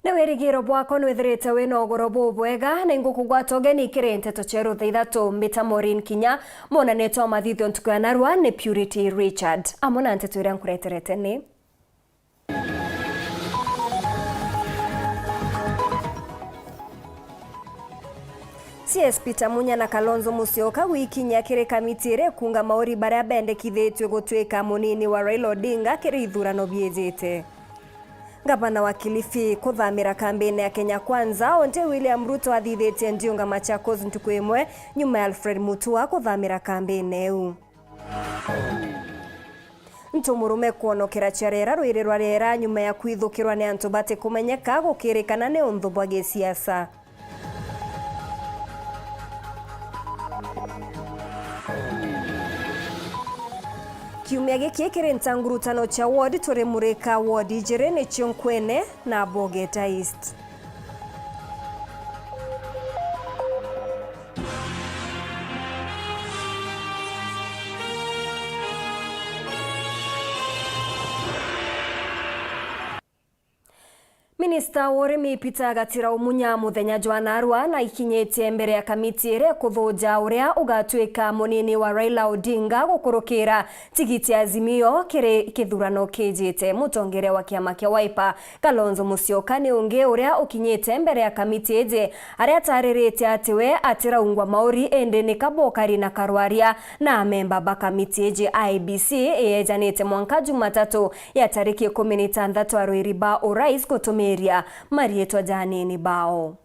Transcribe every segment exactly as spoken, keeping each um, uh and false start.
Ni wirigiro bwakwa nwithirite wina ugoro bubwega, na ingukugwata ugeni kiri nteto cieru thaa ithatu. Mbita Maureen Kinya, mwonanitwa wa mathithio ntuku ya narua ni Purity Richard. Amwe na nteto iria nkureterete ni: C S Peter Munya na Kalonzo Musyoka gwikinyia kiri kamiti iria ikunga mauri baria bendekithitue gutuika munini wa Raila Odinga kiri ithurano biijite. Ngavana wa Kilifi kuthamira kambini ya Kenya Kwanza, onte William Ruto athithitie ndiunga Machakos ntuku imwe nyuma ya Alfred Mutua kuthamira kambini iu. Ntumurume kwonokera cia riera rwiri rwa riera nyuma ya kwithukirwa ni antu batikumenyeka gukirikana ni unthu bwa gisiasa. Kiumia giki kiri ntangurutano cia ward, turi murika ward ijiri, nicio Nkwene na Bogeta East. Minista wa urimi Peter Gatira Umunya muthenya jwa narua naikinyitie mbere ya kamiti iria ikuthuja uria ugatuika munini wa Raila Odinga gukurukira tigiti ya Azimio kiri kithurano kijite. Mutongeria wa kiama kia Wiper Kalonzo Musyoka ni ungi uria ukinyite mbere ya kamiti iji, aria atariritie ati we atiraungwa mauri, indi ni kabokari na karwaria na amemba ba kamiti iji. I E B C iyejanite mwanka Jumatatu ya tariki ikumi na itantatu arwiri ba urais gutumiria mariitwa ja anini bao.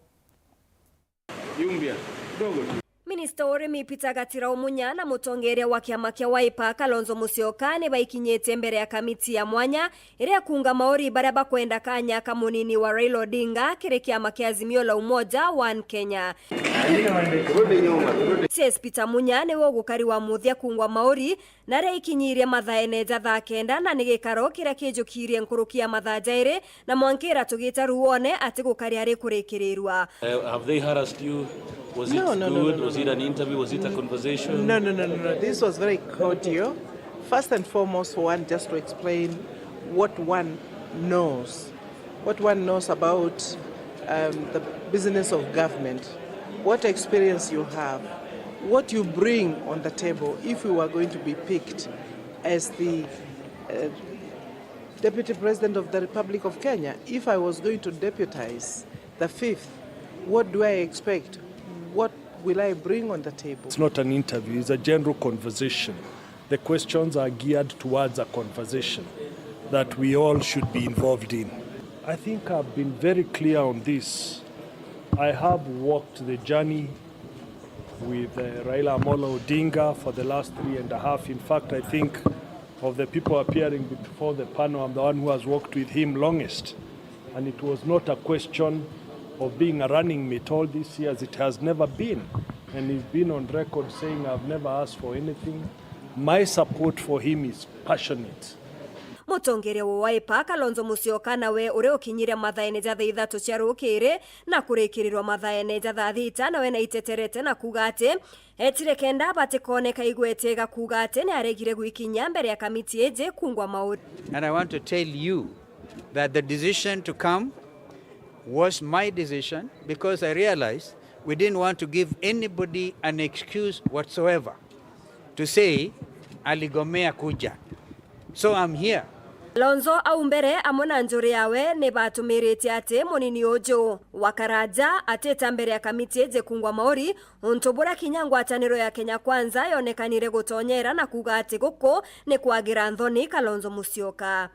Minista wa urimi Peter Gatira Umunya na mutongeria wa kiama kia Wiper Kalonzo Musyoka ni baikinyite mbere ya kamiti ya mwanya iria ikunga mauri baria bakwenda kanya ka munini wa Raila Odinga kiri kiama kia Azimio la Umoja One Kenya. C S Peter Munya niwe ugukari wa muthia kungwa mauri, na aria ikinyirie mathaene ja thaa kenda, na ni gikaro kiria kijukirie nkuruki ya mathaa jairi, na mwankira tugita ruone ati gukari ari kurikirirwa. Uh, have they harassed you? Was it No, no, no, good? no, no, Was it no. an interview? Was it a conversation? No, no, no, no, no. This was very cordial. First and foremost, for one, just to explain what one knows, what one knows about, um, the business of government, what experience you have, what you bring on the table if you are going to be picked as the, uh, Deputy President of the Republic of Kenya. If I was going to deputize the fifth, what do I expect? What will I bring on the table? It's not an interview, it's a general conversation. The questions are geared towards a conversation that we all should be involved in. I think I've been very clear on this. I have walked the journey with, uh, Raila Amolo Odinga for the last three and a half. In fact, I think of the people appearing before the panel, I'm the one who has walked with him longest. And it was not a question of being a running mate all these years. It has never been. And he's been on record saying, "I've never asked for anything." My support for him is passionate. Mutongeria wa Wiper Kalonzo Musyoka nawe uria ukinyire mathaene ja thaa ithatu cia rukiri na kurikirirwa mathaene ja thaa thita, nawe naiteterete na kuuga ati etire kenda batikoneka igwete ga kuuga ati ni aregire gwikinyia mbere ya kamiti iji kungwa mauri. And I want to tell you that the decision to come was my decision, because I realized we didn't want to give anybody an excuse whatsoever to say aligomea kuja. So I'm here. Kalonzo au mbere amwe na njuri yawe ni batumiritie ati munini uju wa Karanja atita mbere ya kamiti iji kungwa mauri, untu buria kinya ngwataniro ya Kenya Kwanza yonekanire gutonyera na kuuga ati guku ni kwagira nthoni Kalonzo Musyoka.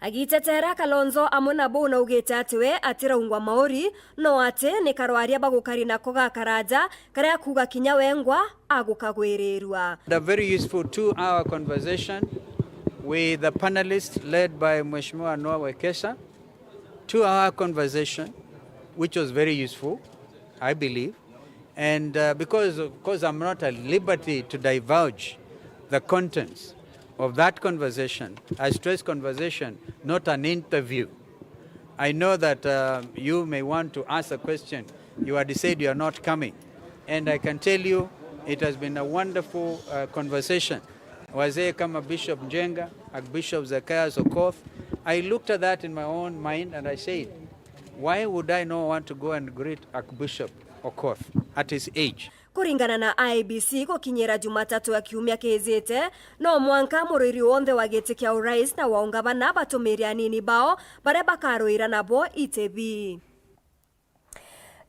Agitetera Kalonzo amwe na buu naugite ati we atiraungwa mauri, no ati ni karwaria ba gukari nako ga Karanja karia akuuga kinya wengwa agukagwirirua. A very useful two-hour conversation with the panelists led by Mheshimiwa Noah Wekesa. Two-hour conversation, which was very useful, I believe. And, uh, because, of course, I'm not at liberty to divulge the contents of that conversation, I stress conversation, not an interview. I know that, uh, you may want to ask a question. You had said you are not coming. And I can tell you, it has been a wonderful, uh, conversation. Wazee kama Bishop Njenga, Archbishop Zacharias Okoth, I looked at that in my own mind and I said, "Why would I not want to go and greet Archbishop Okoth at his age?" Kuringana na I E B C, gukinyira Jumatatu ya kiumia kiijite, no mwanka murwiri wonthe wa giti kia urais na wa ungavana batumirie anini bao baria bakaruira nabo iti bii.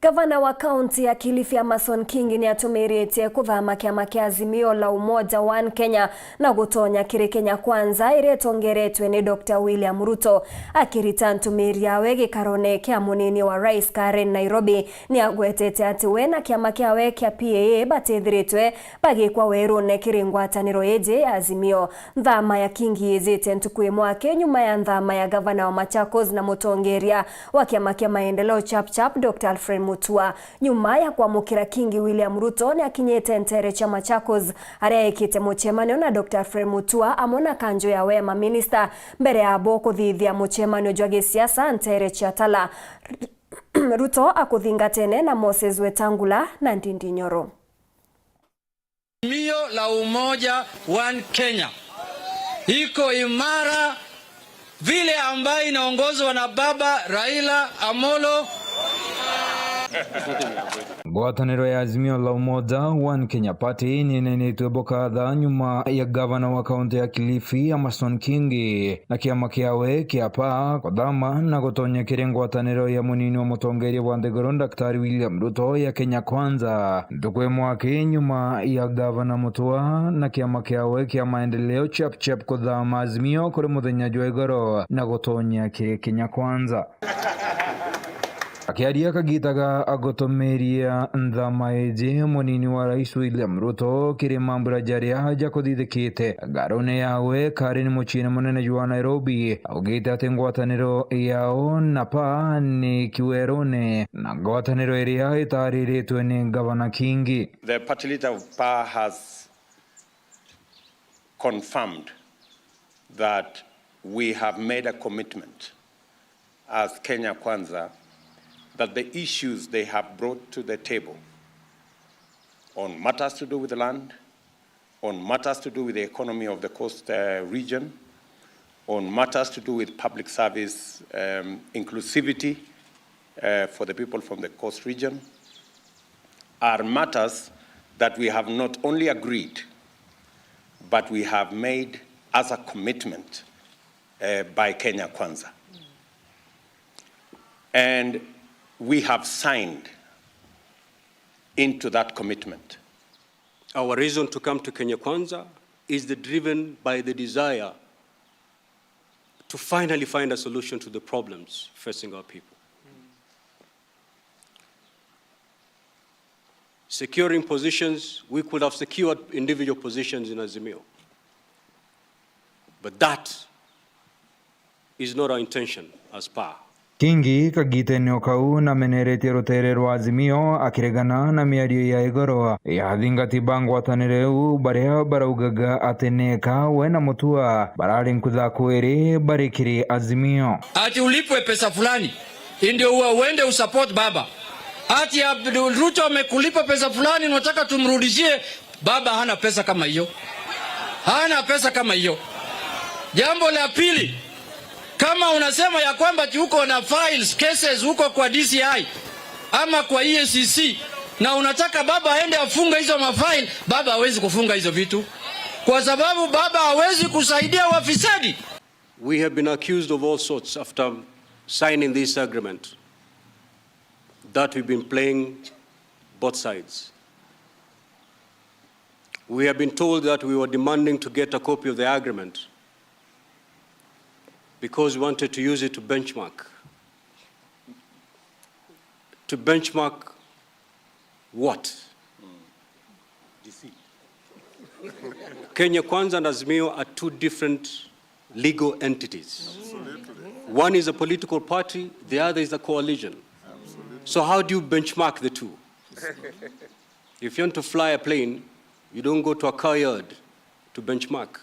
Gavana wa kaunti ya Kilifi, Amason Kingi, ni atumiritie kuthama kiama kia Azimio la Umoja One Kenya na gutonya kiri Kenya Kwanza, iria itongeretwe ni Doctor William Ruto. Akirita ntumiri yawe gikarone kia munini wa rais Karen Nairobi, ni agwetete ati we na kiama kiawe kia P A A batithiritwe bagikwa werune kiri ngwataniro iji ya Azimio. Nthama ya Kingi yijite ntuku imwe aki nyuma ya nthama ya gavana wa Machakos na mutongeria wa kiama kia maendeleo Chap Chap, Doctor Alfred Mutua. Nyuma ya kwamukira Kingi, William Ruto ni akinyite ntere cia Machakos, aria ekite mucemanio na Doctor Alfred Mutua amwe na kanjo yawe ya maminista, mbere yabo kuthithia mucemanio jwa gisiasa ntere cia Tala. Ruto akuthingatene na Moses Wetangula na Ndindi Nyoro. Azimio la Umoja One Kenya iko imara vile ambayo inaongozwa na Baba Raila Amolo. Ngwataniro ya Azimio la Umoja One Kenya Party ni inenetwe bukatha nyuma ya gavana wa kaunti ya Kilifi, Amason Kingi, na kiama kiawe kia P A A kuthama na gutonya kiri ngwataniro ya munini wa mutongeria wa nthiguru, Daktari William Ruto, ya Kenya Kwanza. Ntuku imwe aki nyuma ya gavana Mutua na kiama kiawe kia maendeleo Chap Chap kuthama Azimio kuri muthenya jwa igoro na gutonya kiri Kenya Kwanza. Akiaria kagita ga gutumiria nthama iji, munini wa rais William Ruto, kiri mambura jaria jakuthithikite ngarune yawe Karen, muciine munene jwa Nairobi, augite ati ngwataniro yao na P A A ni kiwerune na ngwataniro iria itariritwe ni gavana Kingi. The party leader of P A A has confirmed that we have made a commitment as Kenya Kwanza that the issues they have brought to the table on matters to do with land, on matters to do with the economy of the coast, uh, region, on matters to do with public service, um, inclusivity, uh, for the people from the coast region, are matters that we have not only agreed, but we have made as a commitment, uh, by Kenya Kwanza. And we have signed into that commitment. Our reason to come to Kenya Kwanza is the, driven by the desire to finally find a solution to the problems facing our people. Securing positions, we could have secured individual positions in Azimio. But that is not our intention as P A A. Kingi kagitene o kau nameneretie rutere rwa Azimio akiregana na miario ya igoro ya athingati ba ngwataniro iu baria baraugaga ati neka we na Mutua barari nkutha kwiri bari kiri Azimio. Ati ulipwe pesa fulani ndio uwe uende usupport baba. Ati Abdul Ruto amekulipa pesa fulani, unataka tumrudishie? Baba hana pesa kama hiyo. Hana pesa kama hiyo. Jambo la pili, kama unasema ya kwamba ati uko na files, cases huko kwa D C I ama kwa E A C C, na unataka baba aende afunge hizo mafile, baba hawezi kufunga hizo vitu. Kwa sababu baba hawezi kusaidia wafisadi. We have been accused of all sorts after signing this agreement, that we've been playing both sides. We have been told that we were demanding to get a copy of the agreement because we wanted to use it to benchmark. To benchmark what? Kenya Kwanza and Azimio are two different legal entities. One is a political party, the other is a coalition. So how do you benchmark the two? If you want to fly a plane, you don't go to a car yard to benchmark.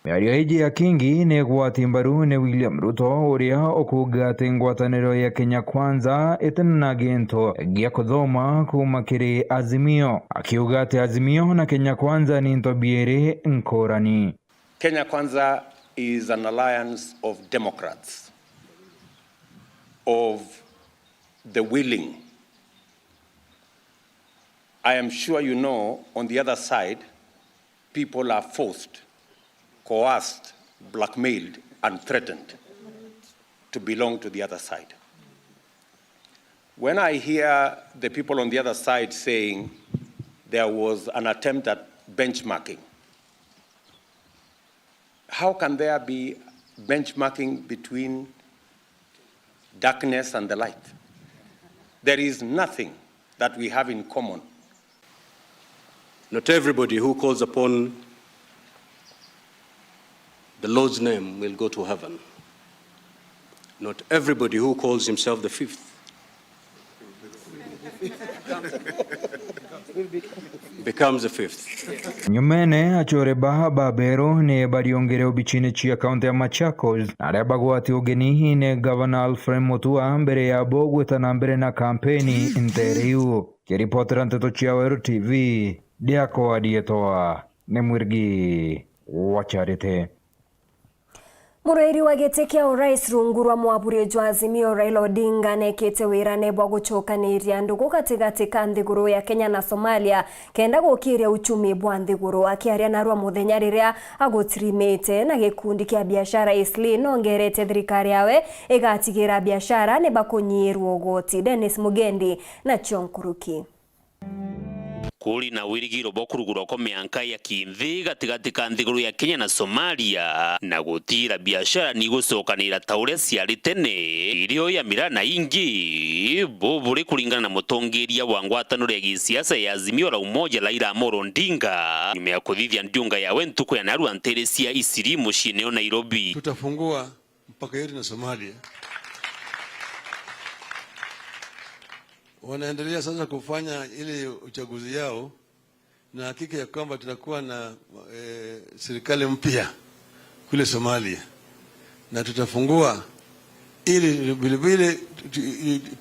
Miario iji ya Kingi ni igwati mbaru ni William Ruto, uria ukuuga ati ngwataniro ya Kenya Kwanza itina na gintu gia kuthoma kuuma kiri Azimio, akiuga ati Azimio na Kenya Kwanza ni into biiri nkurani. Kenya Kwanza is an alliance of democrats, of the willing. I am sure you know, on the other side, people are forced, coerced, blackmailed, and threatened to belong to the other side. When I hear the people on the other side saying there was an attempt at benchmarking, how can there be benchmarking between darkness and the light? There is nothing that we have in common. Not everybody who calls upon the Lord's name will go to heaven. Not everybody who calls himself the fifth becomes the fifth. Nyumene, achore baha baberu ni bariongere obichine chia kaunti ya Machakos, na aria bagwati ugeni ni Gavana Alfred Mutua mbere yabo gwita na mbere na kampeni ntere iu. Kiripotera Nteto cia Weru T V, ndiakwa rietwa ni Mwirigi wa Charity. Murwairi wa giti kia urais rungu rwa mwaburi jwa Azimio Raila Odinga nekite wirane bwa gucokaniria ndugu gatigati ka nthiguru ya Kenya na Somalia kenda gukiria uchumi bwa nthiguru. Akiaria narua muthenya riria agutirimite na gikundi kia biashara Eastleigh, nongerete thirikari yawe igatigira biashara ni bakunyiirua ugoti. Dennis Mugendi na cio nkuruki. Kuri na wirigiro bwa kurugurwa kwa mianka ya kinthi gatigati ka nthiguru ya Kenya na Somalia, na gutiira biashara ni igucokanira ta uria ciari tene, irio ya miraa na ingi. Buu buri kuringana na mutongeria wa ngwataniro ya gisiasa ya Azimio la Umoja, Raila Amolo Odinga, nyuma ya kuthithia ndiunga yawe ntuku ya narua ntere cia Eastleigh muciine o Nairobi. Tutafungua mpaka yetu na Somalia. Wanaendelea sasa kufanya ile uchaguzi yao, na hakika ya kwamba tunakuwa na, eh, serikali mpya kule Somalia, na tutafungua ili vilevile tu-,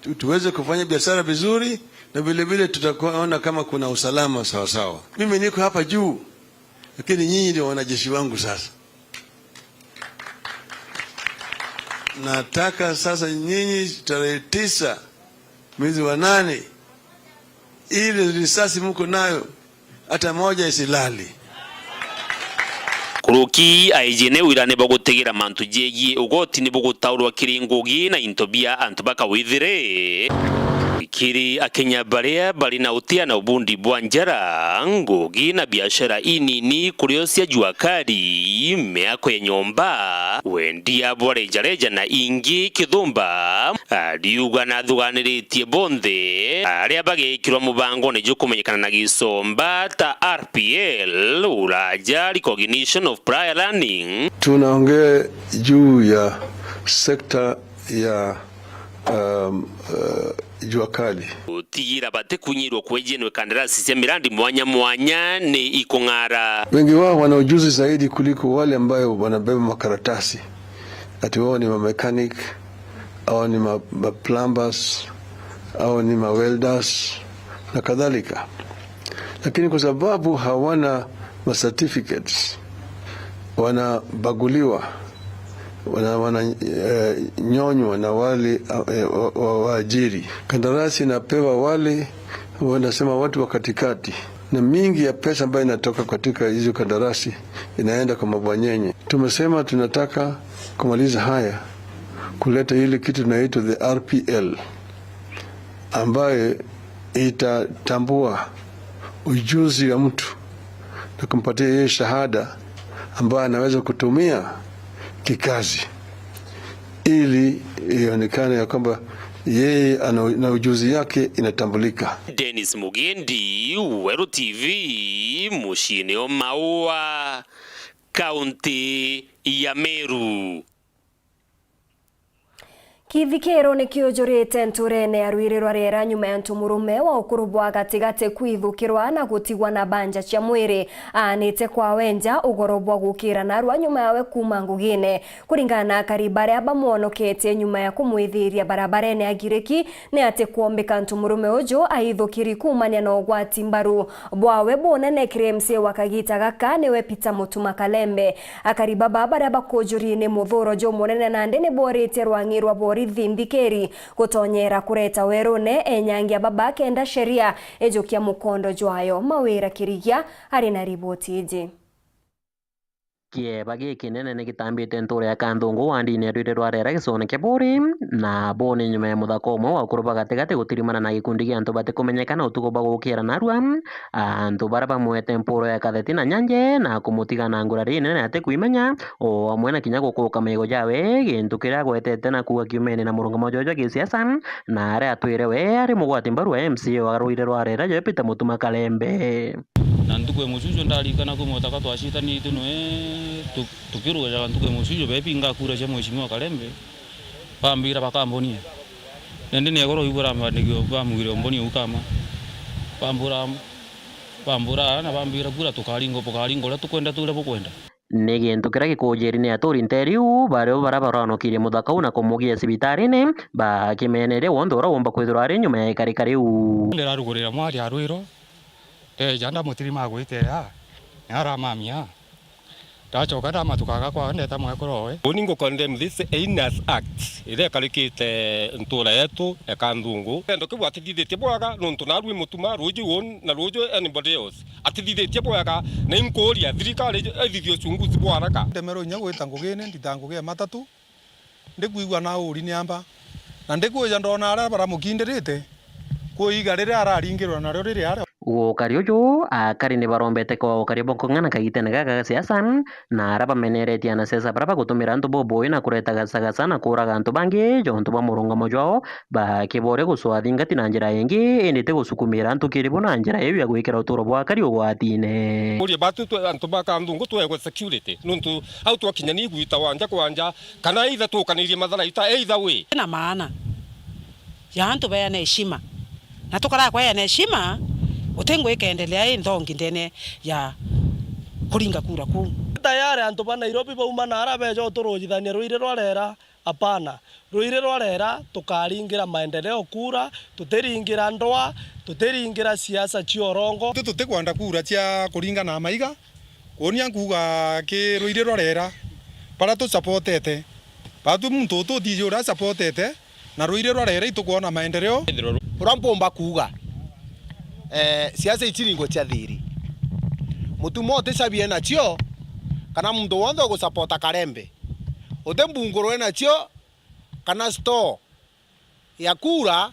tu-, tuweze kufanya biashara vizuri, na vilevile tutakuwa ona kama kuna usalama sawasawa. Mimi niko hapa juu, lakini nyinyi ndio wanajeshi wangu sasa. Nataka sasa nyinyi tarehe tisa mwezi wa nane, ile risasi mko nayo hata moja isilali. Kuruki aijine wirane bwa gutigira mantu jegie ugoti ni bugutaurwa kiri ngugi na into bia antu bakawithire. Kiri Akenya baria bari na utia na ubundi bwa njara, ngugi na biashara inini kurio cia jua kali, miako ya nyomba, wendia bwa rejareja na ingi, Kithumba ariuga nathuganiritie bonthe aria bagekirwa mubangone jwa kumenyekana na gisomba ta R P L, uraja recognition of prior learning. Tunaongea juu ya sekta ya, um, uh, jua kali. Gutigira batikunyirwa kwejenwe kandarasi cia mirandi mwanya mwanya ni ikung'ara. Wengi wao wana ujuzi zaidi kuliko wale ambayo wanabeba makaratasi, ati wao ni mamechanic, au ni ma, ma plumbers, au ni ma welders na kadhalika. Lakini kwa sababu hawana ma certificates, wanabaguliwa, wana-, wana-, eh, nyonywa na wale, eh, wa-, wa-, waajiri. Kandarasi inapewa wale wanasema watu wa katikati, na mingi ya pesa ambayo inatoka katika hizo kandarasi inaenda kwa mabwanyenye. Tumesema tunataka kumaliza haya, kuleta ile kitu inaitwa the R P L, ambaye itatambua ujuzi wa mtu na kumpatia yeye shahada ambayo anaweza kutumia kikazi ili ionekane ya kwamba yeye ana, na ujuzi yake inatambulika. Dennis Mugendi, Weru T V, muciine o Maua, kaunti ya Meru. Kithikiro ni kiujurite nturene ya Rwiri rwa Riera nyuma ya ntu murume wa ukuru bwa gatigati kwithukirwa na gutigwa na banja cia mwiri aanite kwawe nja ugoro bwa gukira narua nyuma yawe kuuma ngugine. Kuringana na akari baria bamwonoketie nyuma ya kumwithiria barabarene agiriki, ni ati kwombika ntu murume uju aithukiri kuumania na ugwati mbaru bwawe bunene kiri M C A wa kagita gaka niwe Peter Mutuma Kalembe. Akari baba baria bakujuri ni muthuro jumunene nandi ni boritie rwang'i rwa borithi nthikiri gutonyera kureta werune enyangia baba kenda sheria ijukia mukondo jwayo. Mawira Kirigia ari na riboti iji. Kieba gikinene ni gitambite ntura ya Kanthungu wandine ya Rwiri rwa Riera gicone kia Buri, na buni nyuma ya muthaka umwe wa ukuru bwa gatigati gutirimana na gikundi gia antu batikumenyeka na utuku bwa gukira narua. Antu baria bamwete mpuro ya katheti na nyanje na kumutiga na ngurari inene atikwimenya, o amwe na kinya gukuruka maigo jawe, gintu kiria agwetete na kuuga kiumene na murungamo jwawe jwa gisiasa, na aria atwire we ari mugwati mbaru wa M C A wa Rwiri rwa Riera, jwe Peter Mutuma Kalembe. Na ntuku ya mucucu ndarikana kwi mutaka twacitanite nwe tu-, tukirugajaga ntuku ya mucucu, bepi ngakura cia Mheshimiwa Kalembe, bambira bakambonia. Nende niegoro igwe rambandigio bamwire ombonie ukama. Bambura, bambura na bambira kura tukaringo, bukaringo uria tukwenda tu uria bukwenda. Ni gintu kiria gikujiri ni aturi nteriu, bario baria baranokirie muthaka u na kumugia cibitarine, bakimeneria wonthe uria womba kwithirwa ari nyuma ya ikarika riu. Ndirarugurira mwari arwiro, ndeja ndamutirima agwite aa, ni aramamia. Ndacoka ndamatukaga kwa ndeta mwekuru owe. Uni ngu condemn this heinous act iria ikarikite ntura yetu ya Kanthungu. Kendo kiu atithithitie bwega nontu narua i Mutuma, ruuju uni na ruuju anybody else. Atithithitie bwega, na inkuuria thirikari ithithie uchunguzi bwa haraka. Ndemerwe inya gwita ngugine, ndita ngugi ya matatu, ndikwigua na uri ni amba, na ndikwija ndona aria baramukindirite, kwiga riria araringirwa nario riri aria. Gukari uju, akari ni barombete kwa ukari bwa nkung'ana kagitene gaka ga siasa, na aria bameneretie anasiasa baria bagutumira antu bubui na kureta gasagasa na kuuraga antu bangi jontu bwa murungamo jwao, bakiboria gucwa thingati na njira ingi, indi ti gusukumira antu kiri bo na njira iu ya gwikira uturo bwa akari ugwatine. Uria batu twe antu ba Kanthungu twegwe security, nontu au twakinya ni igwita wanja kwanja, kana either tukanirie matharaita, either way. Na maana ya antu beane heshima, na tukara kweane heshima, uti ngui ikaendelea i nthongi ndene ya kuringa kura kuu. Tayari antu ba Nairobi bauma na ara beja uturujithania ruiri rwa rera. Apana. Ruiri rwa rera tukaringira maendeleo kura, tutiringira ndwa, tutiringira siasa cia urongo. Tu tutikwenda kura cia kuringana na maiga, kuonia nkuuga ki ruiri rwa rera, baria tusapotete. Batu muntu utu utiji uria asapotete, na ruiri rwa rera itukwona maendeleo. Uria mpumba kuuga, eh, siasa iciringo cia thiri. Mutuma uticabie nacio, kana muntu wonthe ugusapota Karembe. Uti mbungurwe nacio kana store ya kura,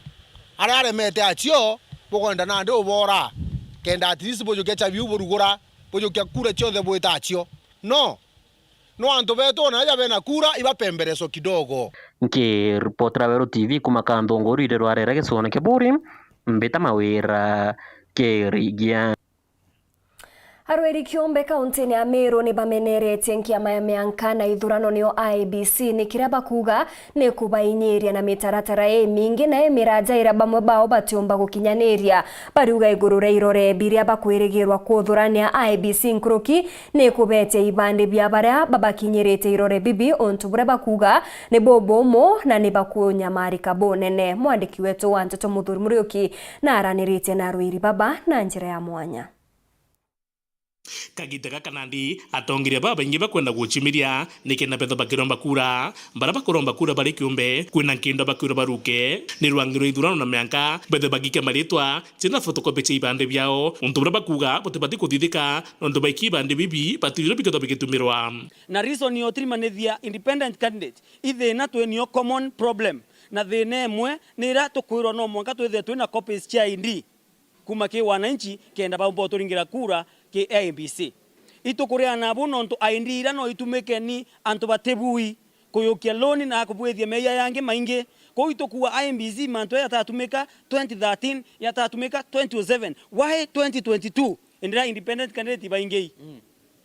aria aremete acio, bukwenda nandi ubora, kenda at least bujukia chabi iu burugura, bujukia kura cionthe bwita acio. No, no antu betu ona aja bena kura, ibapembereswa kidogo. Nkiripotera Weru T V kuma Kanthungu, ruiri rwa rera gicone kia Buri, mbita Mawira Kirigia. Arweri kiumbe kauntine ya Meru ni bameneretie nkiama ya mianka na ithurano niyo I E B C ni kiria bakuuga ni kubainyiria na mitaratara imingi na imiraja iria bamwe bao batiumba gukinyaniria. Bariuga iguru ria irore biria bakwirigirwa kuthurania I E B C nkuruki ni kubetia ibandi bia baria babakinyirite irore bibi untu buria bakuuga ni bubumu na ni bakunyamarika bunene. Mwandiki wetu wa nteto Muthuri Muriuki na araniritie na arwiri baba na njira ya mwanya. Kagita gaka nandi, atongeria babaingi bakwenda gucimiria nikenda betha bakiromba kura. Bara bakuromba kura bari kiumbe, kwina nkindo bakwirwa baruke ni rwangi rwa ithurano na mianka, bethe bagike maritwa, ciina photocopy cia ibande biao, untu buria bakuuga butibati kuthithika, nontu baiki ibande bibi batwirwe bikethwa bigitumirwa. Na reason yo tirimanithia independent candidate, i thina twi nio common problem, na thina imwe ni iria tukwirwa no mwanka twithire twina copies cia I D. Kuma ki wananchi kenda baumba uturingira kura ki I E B C. Itukuriana nabu nontu I D ira no itumike ni antu batibui kuyukia loan na kubwithia meeyia yangi maingi. Kwou itukua I E B C mantu yatatumika twenty thirteen, yatatumika twenty oh seven. Why twenty twenty-two? Indira independent candidate baingi.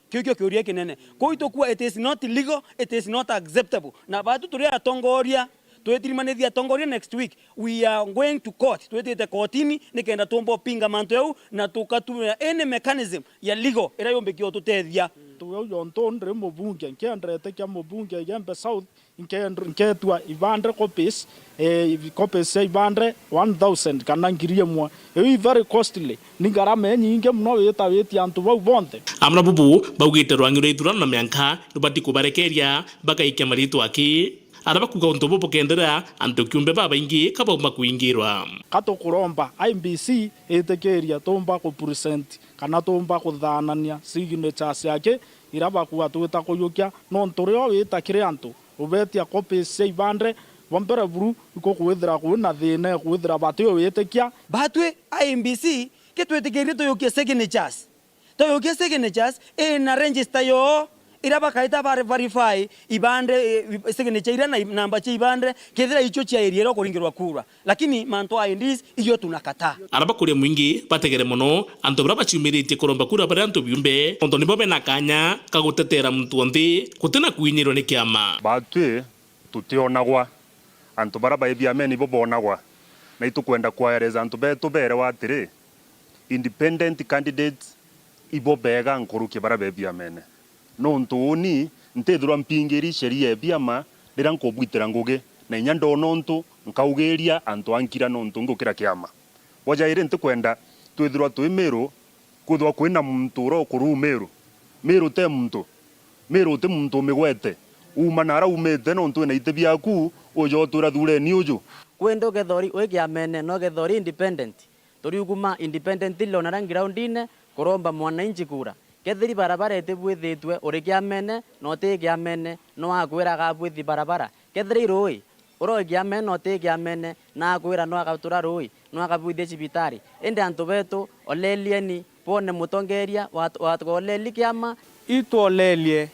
Kiu kio kiuria kinene. Kwou itukua it is not legal, it is not acceptable. Na batu turi atongoria, Twitirimanithia atongoria next week. We are going to court. Twitite kotini nikenda tumba upinga mantu jau na tukatumira any mechanism ya legal iria yumbikia ututethia. Tuge uyu ontu ndiri mubunge, nkiendete kia mubunge Igembe South, nkend-, nketua ibande copies, eh, copies cia ibande one thousand kana ngiri imwe. Iu i very costly. Ni ngarama inyingi mono witawitie antu bau bonthe. Amwe na bubu baugite rwang'i rwa ithurano na mianka rubati kubarekeria bakaikia maritwa aki. Aria bakuuga untu bubu bukeenderea, antu kiumbe babaingi kabauma kuingirwa. Ka tukuromba I E B C itikiria tumba ku present kana tumba kuthaanania signatures ciake iria bakua twita kuyukia, nontu rio wita kiri antu ubetia copies cia ibande, bwa mbere buru ikukwithira kwina thiina ikwithira bati uwitikia. Batwi I E B C kitwitikirie tuyukie signatures. Tuyukie signatures ina register yoo, iria bakaita ba verify ibande, eh, signature iria na i-, namba cia ibande, kethira icio cia area iria ukuringirwa kura. Lakini mantu a I Ds, iyo tunakataa. Aria bakuria mwingi bategere mono antu baria baciumiritie kuromba kura bari antu biumbe, ontu nibo bena kanya ka gutetera muntu o nthi gutina kwinyirwa ni kiama. Batwi tutionagwa, antu baria bai biamene ibo bonagwa, na itukwenda kwaereza antu betu berewa atiri, independent candidates ibo bega nkuruki baria be biamene. Nontu uuni ntithirwa mpingiri sheria ya biama riria nkubwitira ngugi, na inya ndona untu nkaugiria antu a nkira nontu ngukira kiama. Bwa jairi ntikwenda twithirwa twi Miru kwithirwa kwina muntu uria ukuru Miru. Miru te muntu. Miru ti muntu umigwete. Uma na aria umite nontu wina iti biaku, uja utwira thureni uju. Kwindi ugethori wi kiamene na ugethori independent. Turiuguma independently ona ria groundine kuromba mwananchi kura. Kethiri barabara itibwithitwe, uri kiamene na uti kiamene, no akwira agabwithi barabara. Kethira i rui, uria wi kiamene na uti kiamene, na akwira no agatura rui, no agabwithia cibitari. Indi antu betu, olelieni, bone mutongeria wa, wa, wa oleli kiama. Itwolelie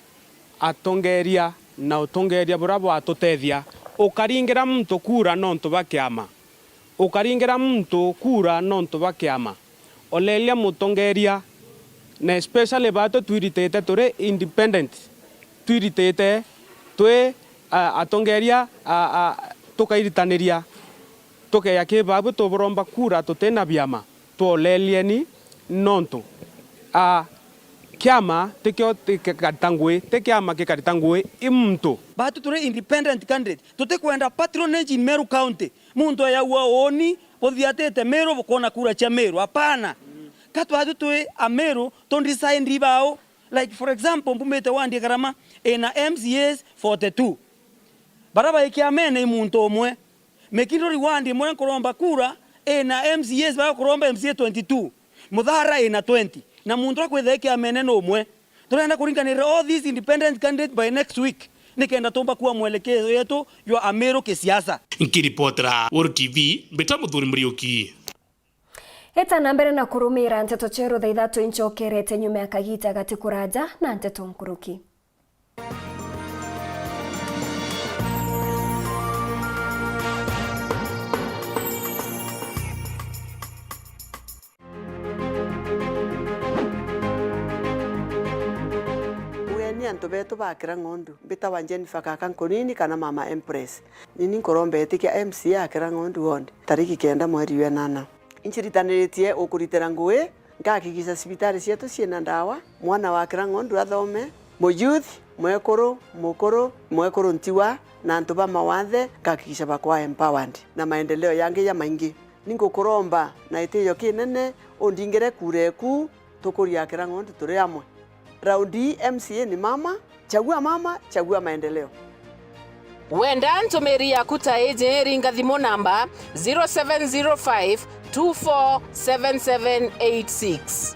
atongeria na utongeria buria bwatutethia. Ukaringira muntu kura nontu bwa kiama. Ukaringira muntu kura nontu bwa kiama. Olelia mutongeria, na especially batu twiritite turi independent, twiritite twi, a, atongeria, a, a, tukairitaniria, tukeya ki babu tuburomba kura tutina biama, twolelieni nontu, a, kiama tikio gikarita ngui, ti kiama gikarita ngui, i muntu. Batu turi independent candidate, tutikwenda patronage in Meru County. Muntu ayagua uuni buthiatite Miru bukoona kura cia Miru. Hapana. Ka twatwi twi a Miru, tu decide bao. Like, for example, mbumite wandi ya Karama, ina M C As forty-two. Baria bai kiamene i muntu umwe. Mikinduri wandi imwe nkuromba kura, ina M C As baria kuromba M C A twenty-two. Muthara ina twenty. Na muntu uria kwithira kiamene ni umwe. Turenda kuringanirira all these independent candidates by next week, nikenda tumba kuwa mwelekeo yetu jwa Amiru kisiasa. Nkiripotera Woro T V, mbita Muthuri Muriuki. Eta na mbere na kurumira nteto cieru thaa ithatu incokerete nyuma ya kagita gati kuraja na nteto nkuruki. Ugeni antu betu ba Kirang'ondu, mbitawa Jennifer Kaka Nkunini kana Mama Empress. Nini nkuromba itikia M C A a Kirang'ondu Ward, tariki kenda mweri wa enana. Inciritaniritye ukuritira ngui, nkahakikisha cibitari cietu ciina ndawa, mwana wa Kirang'ondu athome, muyouth, mwekuru, mukuru, mwekuru ntiwa, na antu ba mawathe, nkahakikisha bakwa empowered, na maendeleo yangi jamaingi. Ningukuromba na itiyo kinene undingire kura eku, tukurie Kirang'ondu turi amwe. Raundi ii M C A ni mama, chagua mama, chagua maendeleo. Wenda ntumiri yaku ta iji, ringa thimu namba zero seven zero five two four seven seven eight six.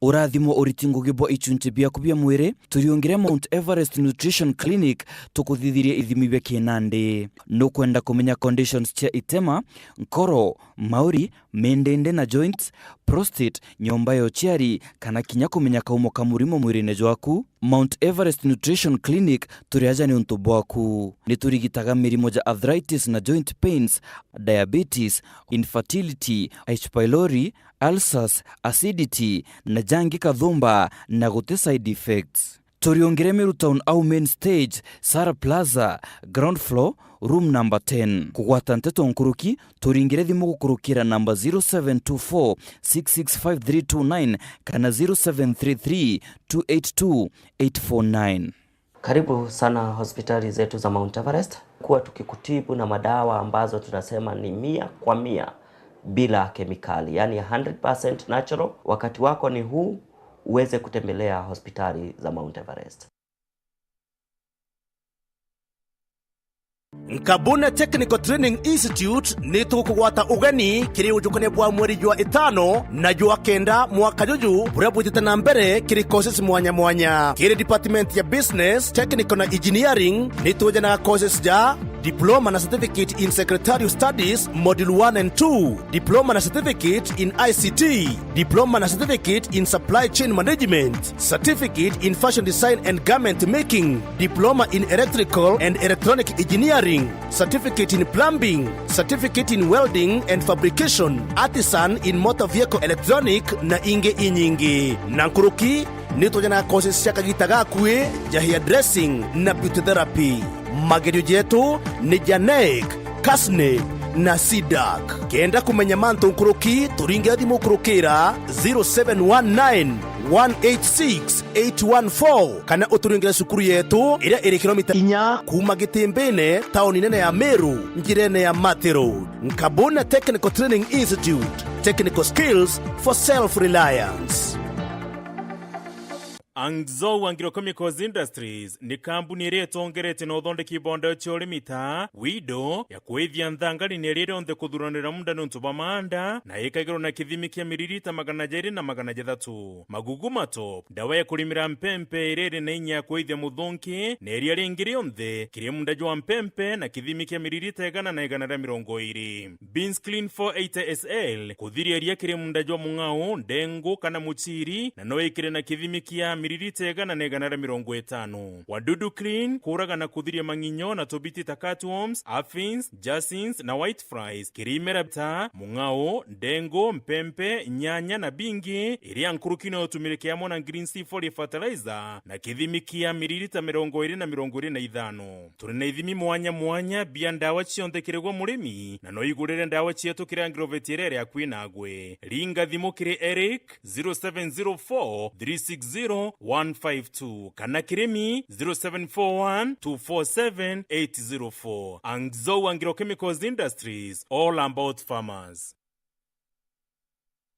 Urathimo uriti ngugi bwa ichunchi biaku bia mwiri, turiungire Mount Everest Nutrition Clinic, tukuthithirie ithimi bia kinandi. Nukwenda kumenya conditions cia itema, nkoro, mauri, mindindi na joints, prostate, nyomba ya uciari, kana kinya kumenya kaumo ka murimo mwirine jwaku? Mount Everest Nutrition Clinic turi aja niuntu bwaku. Niturigitaga mirimo ja arthritis na joint pains, diabetes, infertility, H. pylori, ulcers, acidity, na jangi kathumba, na guti side effects. Turiungire Meru Town au main stage, Sara Plaza, ground floor, room number ten. Kugwata nteto nkuruki, turingire thimu gukurukira namba zero seven two four six six five three two nine kana zero seven three three two eight two eight four nine. Karibu sana hospitali zetu za Mount Everest. Kuwa tukikutibu na madawa ambazo tunasema ni mia kwa mia bila kemikali, yani hundred percent natural. Wakati wako ni huu uweze kutembelea hospitali za Mount Everest. Nkabune Technical Training Institute ni tugukugwata ugeni kiri ujukania bwa mweri jwa itano na jwa kenda mwaka juju, buria bwitite na mbere kiri courses mwanya mwanya. Kiri department ya business, technical na engineering, ni tujanaga courses ja diploma na certificate in secretarial studies, module one and two, diploma na certificate in I C T, diploma na certificate in supply chain management, certificate in fashion design and garment making, diploma in electrical and electronic engineering, certificate in plumbing, certificate in welding and fabrication, artisan in motor vehicle electronic na ingi inyingi. Na nkuruki, ni tujanaga courses cia kagita gakui ja hairdressing na beauty therapy. Magerio jetu ni ja NEC, CASNEB na CDAC. Kenda kumenya mantu nkuruki, turingira thimu kurukira zero seven one nine one eight six eight one four, kana uturingire cukuru yetu iria iri kilomita inya kuuma Gitimbine, tauni nene ya Meru, njirene ya Mathi Road. Nkabune Technical Training Institute, technical skills for self-reliance. Angzou Agrochemicals Industries ni kambuni iria itongeretie na uthondeki bwa ndawa cia urimi ta Wido ya kuithia nthangari na iria rionthe kuthuranira munda niuntu bwa maanda, na ikagirwa na kithimi kia miririta magana jairi na magana jathatu. Magugu Matop, ndawa ya kurimira mpempe iria iri na inya ya kuithia muthunki na iria ringi rionthe kiri munda jwa mpempe na kithimi kia miririta igana na igana ria mirongo iiri. Beans Clean four eighty S L, kuthiria iria kiri munda jwa mung'ao, ndengu kana muchiri, na no ikire na kithimi kia miririta igana na igana ria mirongo itano. Wadudu Clean, kuraga na kuthiria mang'inyo na tubiti ta cutworms, aphids, jasins na white flies, kiri imera ta mung'ao, ndengu, mpempe, nyanya na bingi, iria nkuruki no utumirike amwe na Green C forty fertilizer na kithimi kia miririta mirongo iiri na mirongo iiri na ithano. Turi na ithimi mwanya mwanya bia ndawa cionthe kiri gwe murimi, na no igurire ndawa cietu kiri Agrovet iria iri akui nagwe. Ringa thimu kiri Eric, zero seven zero four three six zero one five two, kana kiri mi, zero seven four one two four seven eight zero four. Angzou Agrochemicals Industries, all about farmers.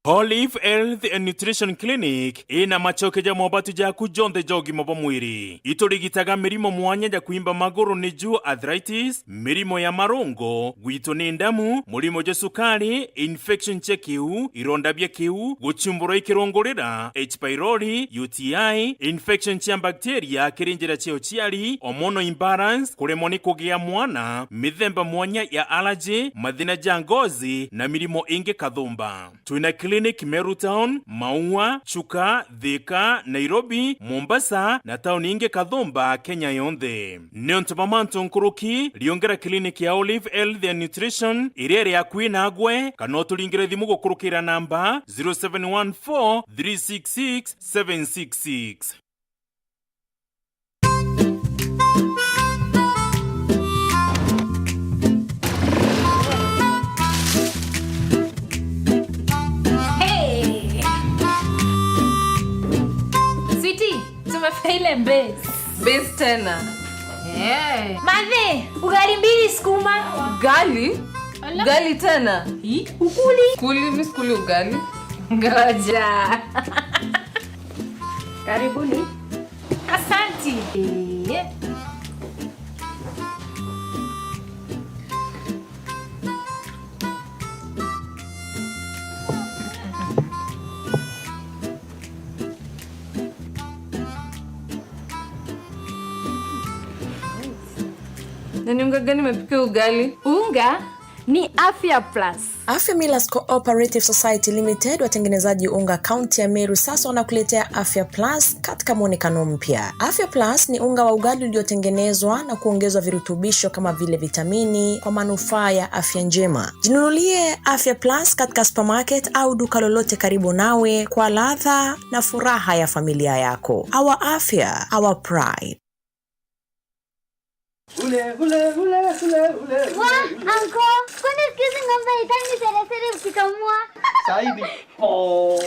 Olive Health and Nutrition Clinic ina macoke ja mobatu jaku jonthe ja ugima bwa mwiri. Iturigitaga mirimo mwanya ja kuimba maguru, niju arthritis, mirimo ya marungo, gwitwo ni ndamu, murimo jwa sukari, infection cia kiu, ironda bia kiu, guchumburwa ikirungurira, H pylori, U T I, infection cia bacteria kiri njira cia uciari, hormonal imbalance, kuremwa ni kugia mwana, mithemba mwanya ya allergy, mathina ja ngozi, na mirimo ingi kathumba. Twina clinic Meru Town, Maua, Chuka, Thika, Nairobi, Mombasa, na tauni ingi kathumba Kenya yonthe. Niuntu bwa mantu nkuruki, riungera clinic ya Olive Health and Nutrition iria iri akui nagwe, kana uturingire thimu gukurukira namba zero seven one four three six six seven six six. Hey! Sweetie, tumefanya ile base. Base tena. Eh. Mathe, ugali mbili sukuma. Ugali? Ala. Ugali tena? Hii? Ukuli? Kuli, mi sikuli ugali. Ngoja. Karibuni. Asanti. Eh. Na ni unga gani umepikia ugali? Unga ni Afya Plus. Afya Millers Cooperative Society Limited, watengenezaji unga kaunti ya Meru, sasa wanakuletea Afya Plus katika mwonekano mpya. Afya Plus ni unga wa ugali uliotengenezwa na kuongezwa virutubisho kama vile vitamini kwa manufaa ya afya njema. Jinunulie Afya Plus katika supermarket au duka lolote karibu nawe kwa ladha na furaha ya familia yako. Our afya, our pride. Ule, ule, ule, ule, ule, ule. Wa, anko, kwani siku hizi ng'ombe haikangi seresere ukikamua? Saidi. Po,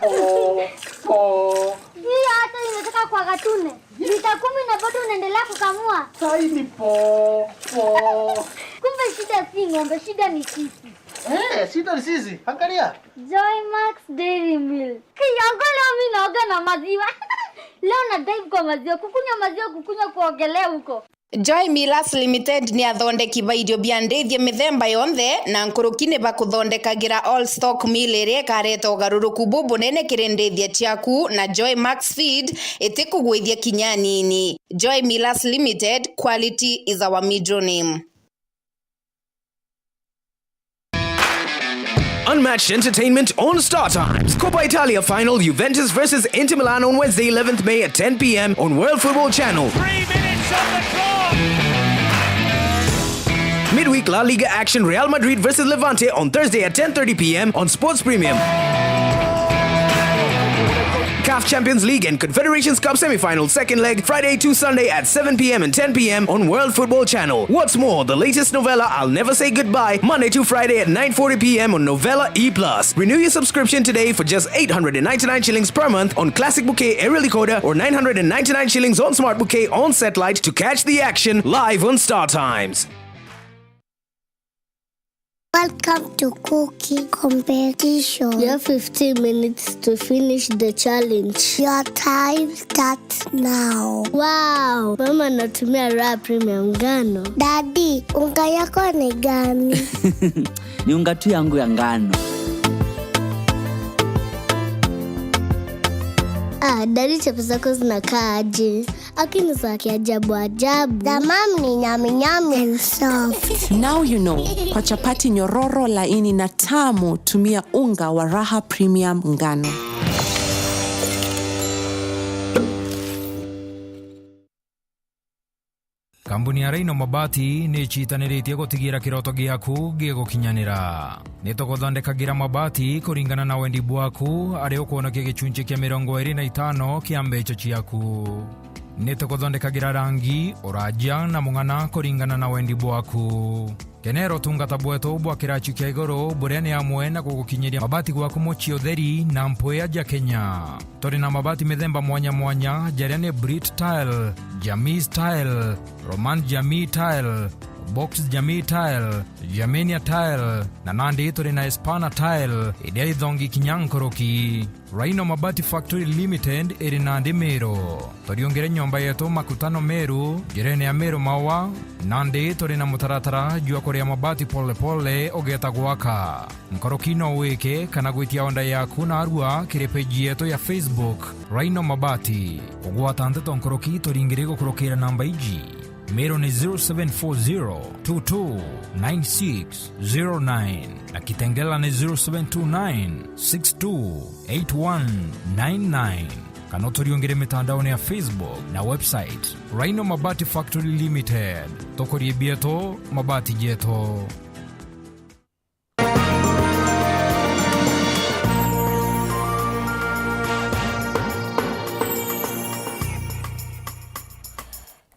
po, po. Hiyo hata imetoka kwa gatune. Lita kumi na bado unaendelea kukamua? Saidi. Po, po. Kumbe shida si ng'ombe, shida ni sisi. Eh, shida ni sisi. Angalia. Joy Max Dairy Milk. Kiyango leo mimi naoga na maziwa. Leo na dive kwa maziwa, kukunywa maziwa, kukunywa kuogelea huko. Joy Millers Limited ni athondeki ba irio bia ndithia mithemba yonthe, na nkuruki ni bakuthondekagira all stock meal iria ikareta ugaruruku bubunene kiri ndithia ciaku, na Joy Max Feed itikugwithia kinya anini. Joy Millers Limited, quality is our middle name. Unmatched entertainment on Star Times. Coppa Italia final, Juventus versus Inter Milan on Wednesday, eleventh May at ten p.m. on World Football Channel. Three minutes on the clock. Midweek La Liga action, Real Madrid versus Levante on Thursday at ten thirty p.m. on Sports Premium. CAF Champions League and Confederations Cup semi-final second leg, Friday to Sunday at seven p.m. and ten p.m. on World Football Channel. What's more, the latest novella, I'll Never Say Goodbye, Monday to Friday at nine forty p.m. on Novella E plus. Renew your subscription today for just eight hundred and ninety-nine shillings per month on Classic Bouquet aerial decoder or nine hundred and ninety-nine shillings on Smart Bouquet on satellite to catch the action live on Star Times. Welcome to cooking competition. You have fifteen minutes to finish the challenge. Your time starts now. Wow, mama anatumia Raha Premium ngano. Daddy, unga yako ni gani? Ni unga tu yangu ya ngano. Ah, daddy, chapo zako zinakaa aje? Lakini za kiajabu ajabu. The mom ni nyami nyami and soft. Now you know. Kwa chapati nyororo, laini na tamu, tumia unga wa Raha Premium ngano. Kambuni ya Rhino Mabati ni icitaniritie gutigira kiroto giaku gigukinyanira. Ni tuguthondekagira mabati kuringana na wendi bwaku, aria ukwonokia gicunci kia mirongo iri na itano kia mbeca ciaku. Ni tuguthondekagira rangi, uraja na mung'ana kuringana na wendi bwaku. Kenera utungata bwetu bwa kiraci kia iguru, buria ni amwe na gugukinyiria mabati gwaku mucii utheri na mpwia ja Kenya. Turi na mabati mithemba mwanya mwanya, jaria ni Brit Tile, Jamis Tile, Roman Jamii Tile, Box Jamii Tile, Germania Tile, na nandi turi na Espana Tile, iria ithongi kinya nkuruki. Rhino Mabati Factory Limited iri nandi Meru. Turiungire nyomba yetu Makutano Meru, njirene ya Meru Maua, nandi turi na mutaratara jwa kuria mabati pole pole ugeeta gwaka. Nkuruki no wike kana gwitia order yaku narua kiri page yetu ya Facebook, Rhino Mabati. Kugwata nteto nkuruki turingire gukurukira namba iji. Meru ni zero seven four zero two two nine six zero nine na Kitengela ni zero seven two nine six two eight one nine nine. Kana uturiungire mitandaone ya Facebook na website, Rhino Mabati Factory Limited. Tukurie bietu, mabati jetu.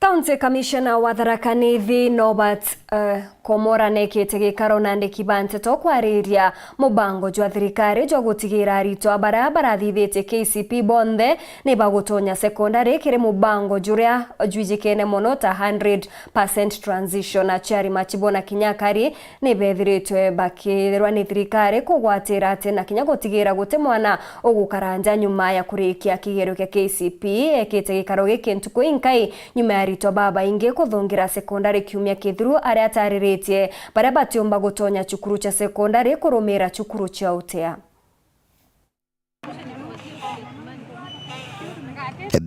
County Commissioner wa Tharaka Nithi, Norbert, eh, Komora, nekite gikaro na andiki ba nteto kwariria mubango jwa thirikari jwa gutigira aritwa baria barathithitie K C P bonthe ni bagutonya sekondari kiri mubango juria jwijikene mono ta hundred percent transition. Aciari Machibo na Kinyakari ni bethiritwe bakithirwa ni thirikari kugwatira ati na kinya gutigira guti mwana ugukara nja nyuma ya kurikia kigerio kia K C P. Ekite gikaro giki ntuku inkai nyuma ya aritwa babaingi kuthungira sekondari kiumia kithiru, aria atariritie baria batiumba gutonya cukuru cia sekondari kurumira cukuru cia utea.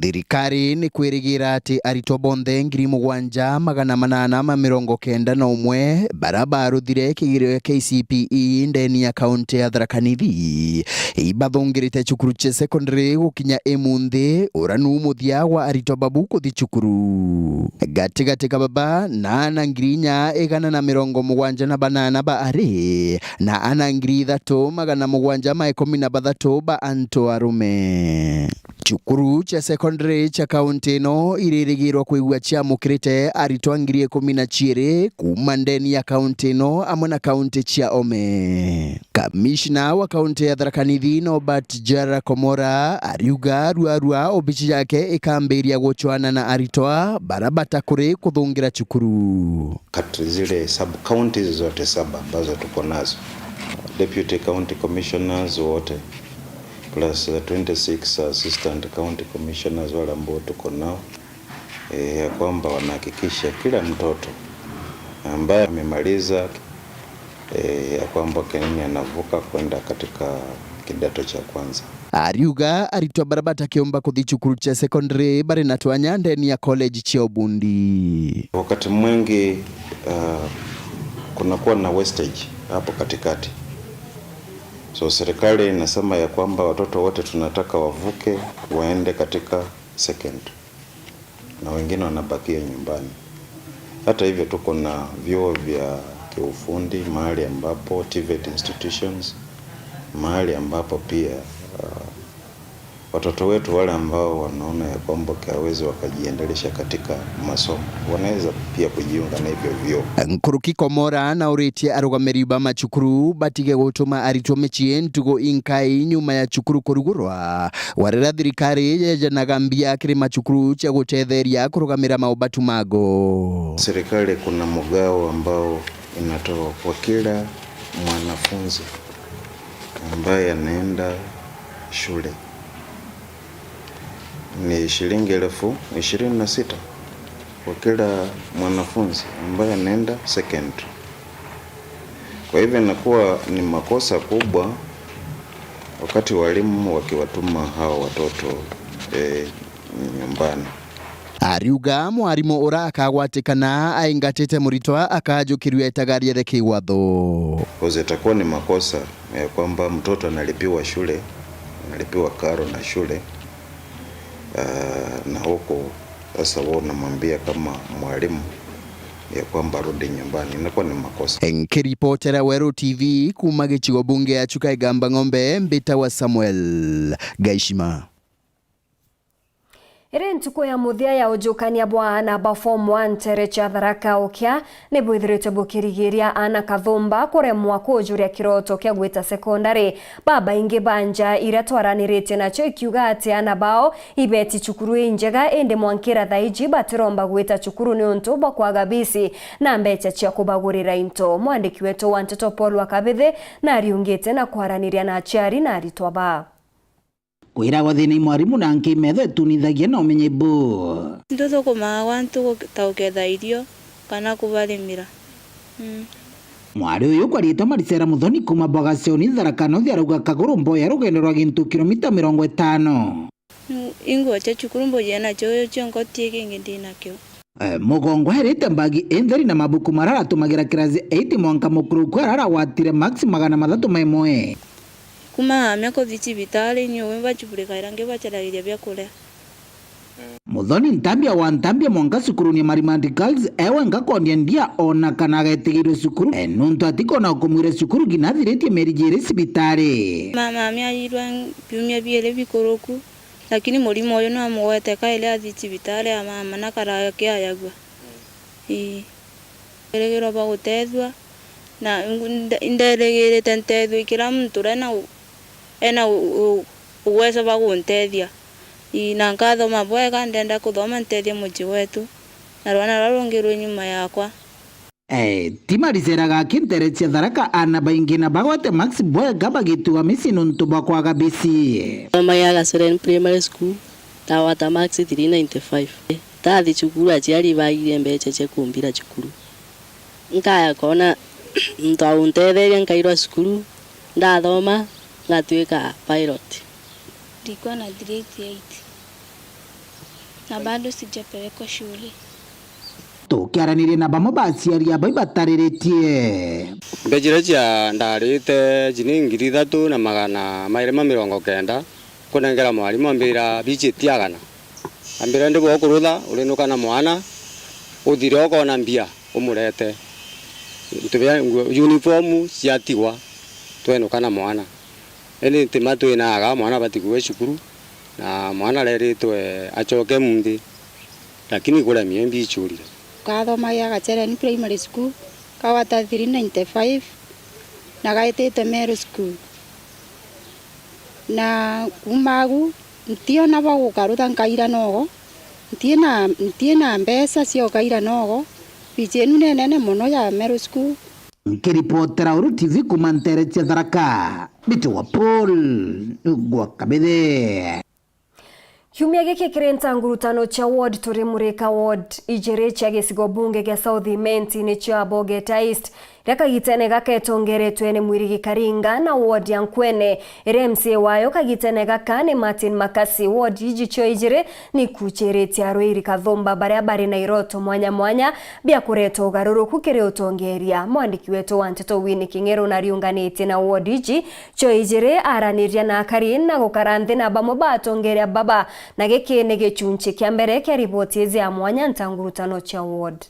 Thirikari ni kwirigira ati aritwa bonthe ngiri mugwanja magana manana ma mirongo kenda na umwe bara baruthire kigerio gia K C P E ndeni ya kaunti ya Tharaka Nithi ibathungirite cukuru cia secondary gukinya imunthi, ura nu muthia wa aritwa babu kuthi cukuru. Gatigati ka baba na ana ngiri inya igana na mirongo mugwanja na banana ba ari na ana ngiri ithatu magana mugwanja ma ikumi na bathatu ba antu arume. Cukuru cia secondary cia kaunti ino iririgirwa kwigua ciamukirite aritwa ngiri ikumi na ciiri kuuma ndeni ya kaunti ino amwe na kaunti cia ome. Kamishna wa kaunti ya Tharaka Nithi, Norbert Jara Komora, ariuga ruarua obici yake ikambiria gucwana na aritwa bara batakuri kuthungira cukuru. Kat-, zile sub counties zote saba ambazo tuko nazo, deputy county commissioners wote, plus the twenty-six assistant county commissioners wale ambao tuko nao, eh, ya kwamba wanahakikisha kila mtoto ambaye amemaliza, eh, ya kwamba Kenya anavuka kwenda katika kidato cha kwanza. Ariuga aritwa bara batakiumba kuthi cukuru cia secondary bari na twanya ndeni ya college cia ubundi. Wakati mwingi, uh, kunakuwa na wastage hapo katikati. So serikali inasema ya kwamba watoto wote tunataka wavuke waende katika secondary, na wengine wanabakia nyumbani. Hata hivyo, tuko na vyuo vya kiufundi mahali ambapo, TVET institutions, mahali ambapo pia, uh, watoto wetu wale ambao wanaona ya kwamba hawezi wakajiendelesha katika masomo, wanaweza pia kujiunga na hivyo vyuo. Nkuruki Komora na uritie arugamiri ba macukuru batige gutuma aritwa micii ntugu inkai nyuma ya cukuru kurugurwa, warira thirikari yejanaga mbia kiri macukuru cia gutetheria kurugamira maubatu mago. Serikali kuna mgao ambao inatoa kwa kila mwanafunzi ambaye anaenda shule. Ni shilingi elfu ishirini na sita kwa kila mwanafunzi ambaye anaenda secondary. Kwa hivyo inakuwa ni makosa kubwa wakati walimu wakiwatuma hao watoto, eh, nyumbani. Ariuga mwarimu ura akagwatikana aingatite muritwa akajukirua itagaria ria kiwatho. Because itakuwa ni makosa ya kwamba mtoto analipiwa shule, analipiwa karo na shule, ah, na huko sasa wewe unamwambia kama mwalimu ya kwamba arudi nyumbani, inakuwa ni makosa. Nkiripotera Weru T V kuuma gicigo bunge ya Chuka Igamba Ng'ombe, mbitawa Samuel Gaishima. Iri ntuku ya muthia ya ujukania bwa aana ba form one nteere cia Tharaka Ukia, ni bwithiritwe bukirigiria aana kathumba kuremwa kujuria kiroto kia gwita sekondari. Babaingi ba nja iria twaraniritie nacio ikiuga ati aana bao ibeti cukuru injega, indi mwankira thaiji batiromba gwita cukuru niuntu bwa kwaga bisi na mbecha cia kubagurira into. Mwandiki wetu wa nteto Paul Wakabithi nariungite na kwaraniria na aciari na aritwa baa. Kwiragwa thina i mwarimu na nki metho itunithagia na umenyi bu. Ntuthukumaga gwantu gutauketha irio kana kubarimira. Mm. Mwari uyu ukwa riitwa Marisera Muthoni kuuma Bogaconi, Tharaka North, arauga kaguru mboya rugendo rwa gintu kilomita mirongo itano. Mm, inguo cia cukuru mbujie nacio, uyu cionko ti kingi ndi nakio. Eh, mugongo airite mbagi intheri na mabuku maria aratumagira kirasi eight mwanka mukuru ku aria aragwatire max magana mathatu ma imwe. Kuma amia kuthi cibitari, ni uwe bachubulikaira ngi bacharagiria bia kuria. Muthoni Ntambia wa Ntambia mwanka cukuruni ya Marimandi Girls, ewe ngakondia ndia ona kana agetigirwe cukuru, eh, nuntu atikona ukumwira cukuru nginya athiritie mieri jiiri cibitari. Mama amia airwa biumia biiri bikuruku. Lakini murimo uyu ni wamugwete kairi athi cibitari amama na karaga kiayagua. Ii. Ndirigirwa bagutethua, na nde-, nderigirite ntethua i kira muntu uria ena u-, ena u-, u-, uwezo bwa guntethia. Ii, na nkathoma bwega, ndenda kuthoma ntethie mucii wetu, na rwana ruria rungi rwi nyuma yakwa. Eh, ti mariceraga aki nteere cia Tharaka, aana baingi na bagwate max bwega bagituga micii nuntu bwa kwaga bisi. Thomagia Gasoreni Primary School, ndagwata max three ninety-five. Ndathi cukuru aciari baigire mbecha cia kumbira cukuru. Nkaya koona muntu wa untetheria nkairwa cukuru, ndathoma, ngatuika pilot. Ndikuwa na grade eight. Na bado sijapelekwa shule. Tukiaraniria na bamwe ba aciari aba ibatariritie. Mbeca iria cia ndarite ji ni ngiri ithatu na magana mairi ma mirongo kenda, kunengera mwarimu, ambira bici itiagana. Ambira ndi bwa kurutha, urinuka na mwana, uthire ukona mbia, umurete. Into bia nguo, uniform ciatigwa, twenuka na mwana. Indi ntima twinaga, mwana abati kuwe cukuru, na mwana areritwe acoke munthi, lakini kuremia imbi icurire. Kathomagia Gachereni Primary School, kagwata three ninety-five, na gaitite Meru School. Na kuuma agu, ntiona bwa gukarutha nkaira nogo, ntiina, ntiina mbeca cia ukaira nogo, bici inu ni nene mono ya Meru School. Nkiripotera Uru T V kuuma nteere cia Tharaka, mbitagwa Paul gwa Kabithe. Kiumia giki kiri ntangurutano cia ward turi murika ward ijiri cia gicigo bunge gia South Imenti nicio Abogeta East, iria kagitene gaka itongeretwe ni Mwirigi Karinga na ward ya Nkwene, iria M C A wayo kagitene gaka ni Martin Makasi. Ward iji cio ijiri ni ikuciritie arwiri kathumba baria bari na iroto mwanya mwanya bia kureta ugaruruku kiri utongeria. Mwandiki wetu wa nteto Winnie King'eru nariunganitie na ward iji cio ijiri araniria na akari na gukara nthi na bamwe ba atongeria baba, na giki ni gicunci kia mbere kia riboti iji ya mwanya ntangurutano cia ward.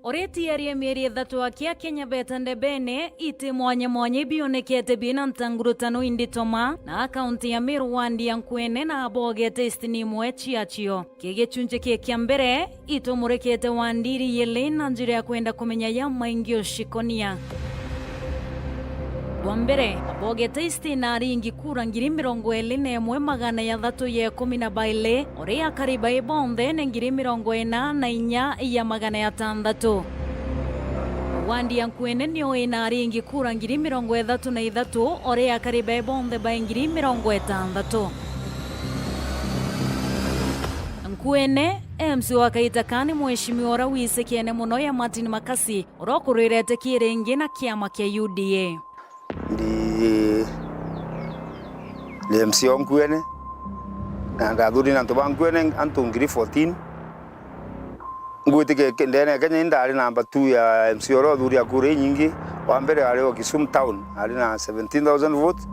Oreti aria mieri ithatu akia Kenya beta ndebene, iti mwanya mwanya ibionekete bina ntangurutano inditoma na akaunti ya Meru wandi ya Nkwene na Abogeta East ni imwe ciacio. Ki gicunci ki kia mbere, itumurekete wandi iri ili na njira ya kwenda kumenya ya maingi ucikonia. Bwa mbere, Abogeta East na aringi kura ngiri mirongo iri na imwe magana jathatu ya ikumi na bairi, ori akari bai bonthe ni ngiri mirongo ina na inya ya magana jatanthatu. Wandi ya Nkwene nio ina aringi kura ngiri mirongo ithatu na ithatu, ori akari bai bonthe bai ngiri mirongo itanthatu. Nkwene, M C A wa kaita ka ni mweshimiwa uria wicikiene mono ya Martin Makasi, uria ukurwirete ki ringi na kiama kia U D A. Ndi, ndi M C A o Nkwene, na ndathurire antu ba Nkwene antu ngiri fourteen. Ngwitikia ke-, ndene ya Kenya indari namba two ya M C A uria uthuria kura inyingi. Wa mbere ari o Kisumu Town, ari na seventeen thousand votes.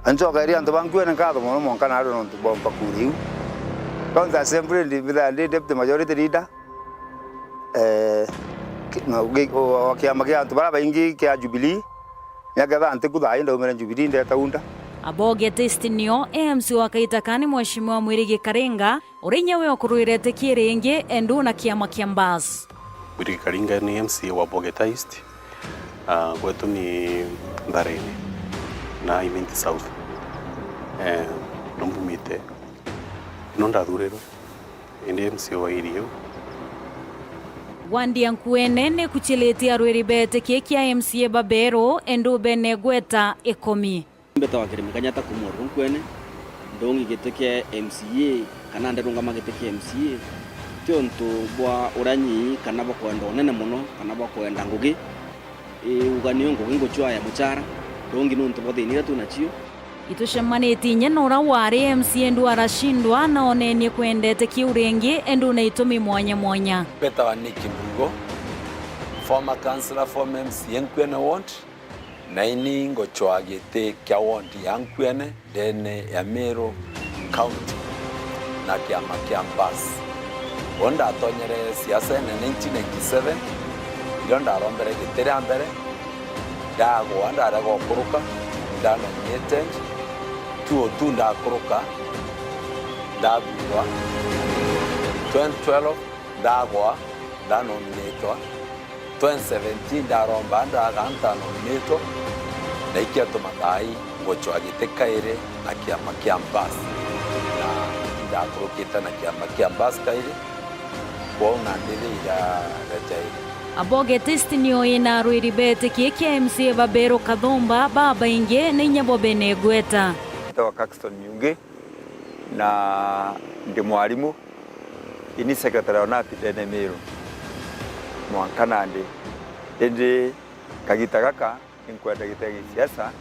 Ancokeria antu ba Nkwene nkatho mono mwanka nari nontu bwa mpa kura iu. County Assembly ndi mbithaa ndi deputy majority leader, eh, ki-, na ugi-, o, o kiama kia antu baria baingi kia Jubilee, nyaketha ntiku thaa ii ndaumire Jubilee ndeta unda. Abogeta East nio M C A wa kaita ka ni Mweshimiwa Mwirigi Karinga, uria inya we ukurwirete ki ringi endu na kiama kia Mbas. Mwirigi Karinga ni M C A wa Bogeta East. Ah, gwetu ni Ntharene na Imenti South. Eh, no mbumite, no ndathurirwe, indi M C A wa area iu. Wandi ya Nkuene ni kuchilite arwiri bete ki kia M C A baberu, endu bene gweta ikumi. Mbetawa Kirimi Kanyata kuuma Rurunkweni, ndungi giti kia M C A, kana ndirungama giti kia M C A, ti untu bwa uranyi, kana bwa kwenda unene mono, kana bwa kwenda ngugi. Ii, uga niyo ngugi ngucwaa ya muchara, ndungi ni untu bwa thina iria twi nacio. Itucemanitie inya na uria wari M C A endu aracindwa, na onenie kwendete kiu ringi, endu na itumi mwanya mwanya. Mbetawa Nick Mbugo, former councillor, former M C A Nkuene Ward. Na ini ngucwaa giti kia wondi ya Nkuene ndene ya Meru County na kiama kia Mbas. Uu ndatonyere siasene nineteen ninety-seven, irio ndarombere giti ria mbere, ndagwa ndarega ukuruka, ndanominated, two oh two ndakuruka, ndathurwa, twenty twelve ndagwa, ndanominatwa, twenty seventeen ndaromba ndaga ntanominatwa, na ikiatuma thaai ngucwaa giti kairi na kiama kia Mbas, na indakurukite na kiama kia Mbas kairi, kwou nandi riu irarejaire. Abogeta East nio ina arwiri beti ki kia M C A baberu kathumba babaingi na inya bo bene igweta. Mbitawa Caxton Nyungi na ndi mwarimu. Ini secretary wa nati ndene Miru mwanka nandi, indi kagita gaka Nkwenda giti gia gisiasa,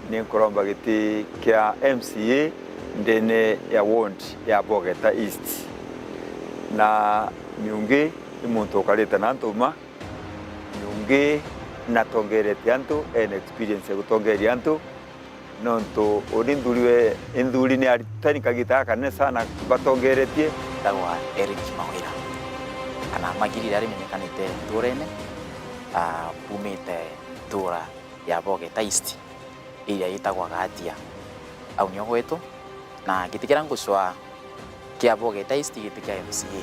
ni nkuromba giti kia M C A ndene ya ward ya Bogeta East. Na Miungi ni muntu ukarite na antu uma, Miungi natongerete antu, ena experience ya gutongeria antu, nontu uni nthuri we, nthuri ni aritani kagita gaka kanene sana batongeretie. Ndagwa Eric Mawira, kana Magirire ari menyekanite nturene, ah, mbumite ntura ya Bogeta East, iria itagwa Gatia. Au nio gwetu, na giti kiria ngucwa kia Bogeta East giti kia M C A,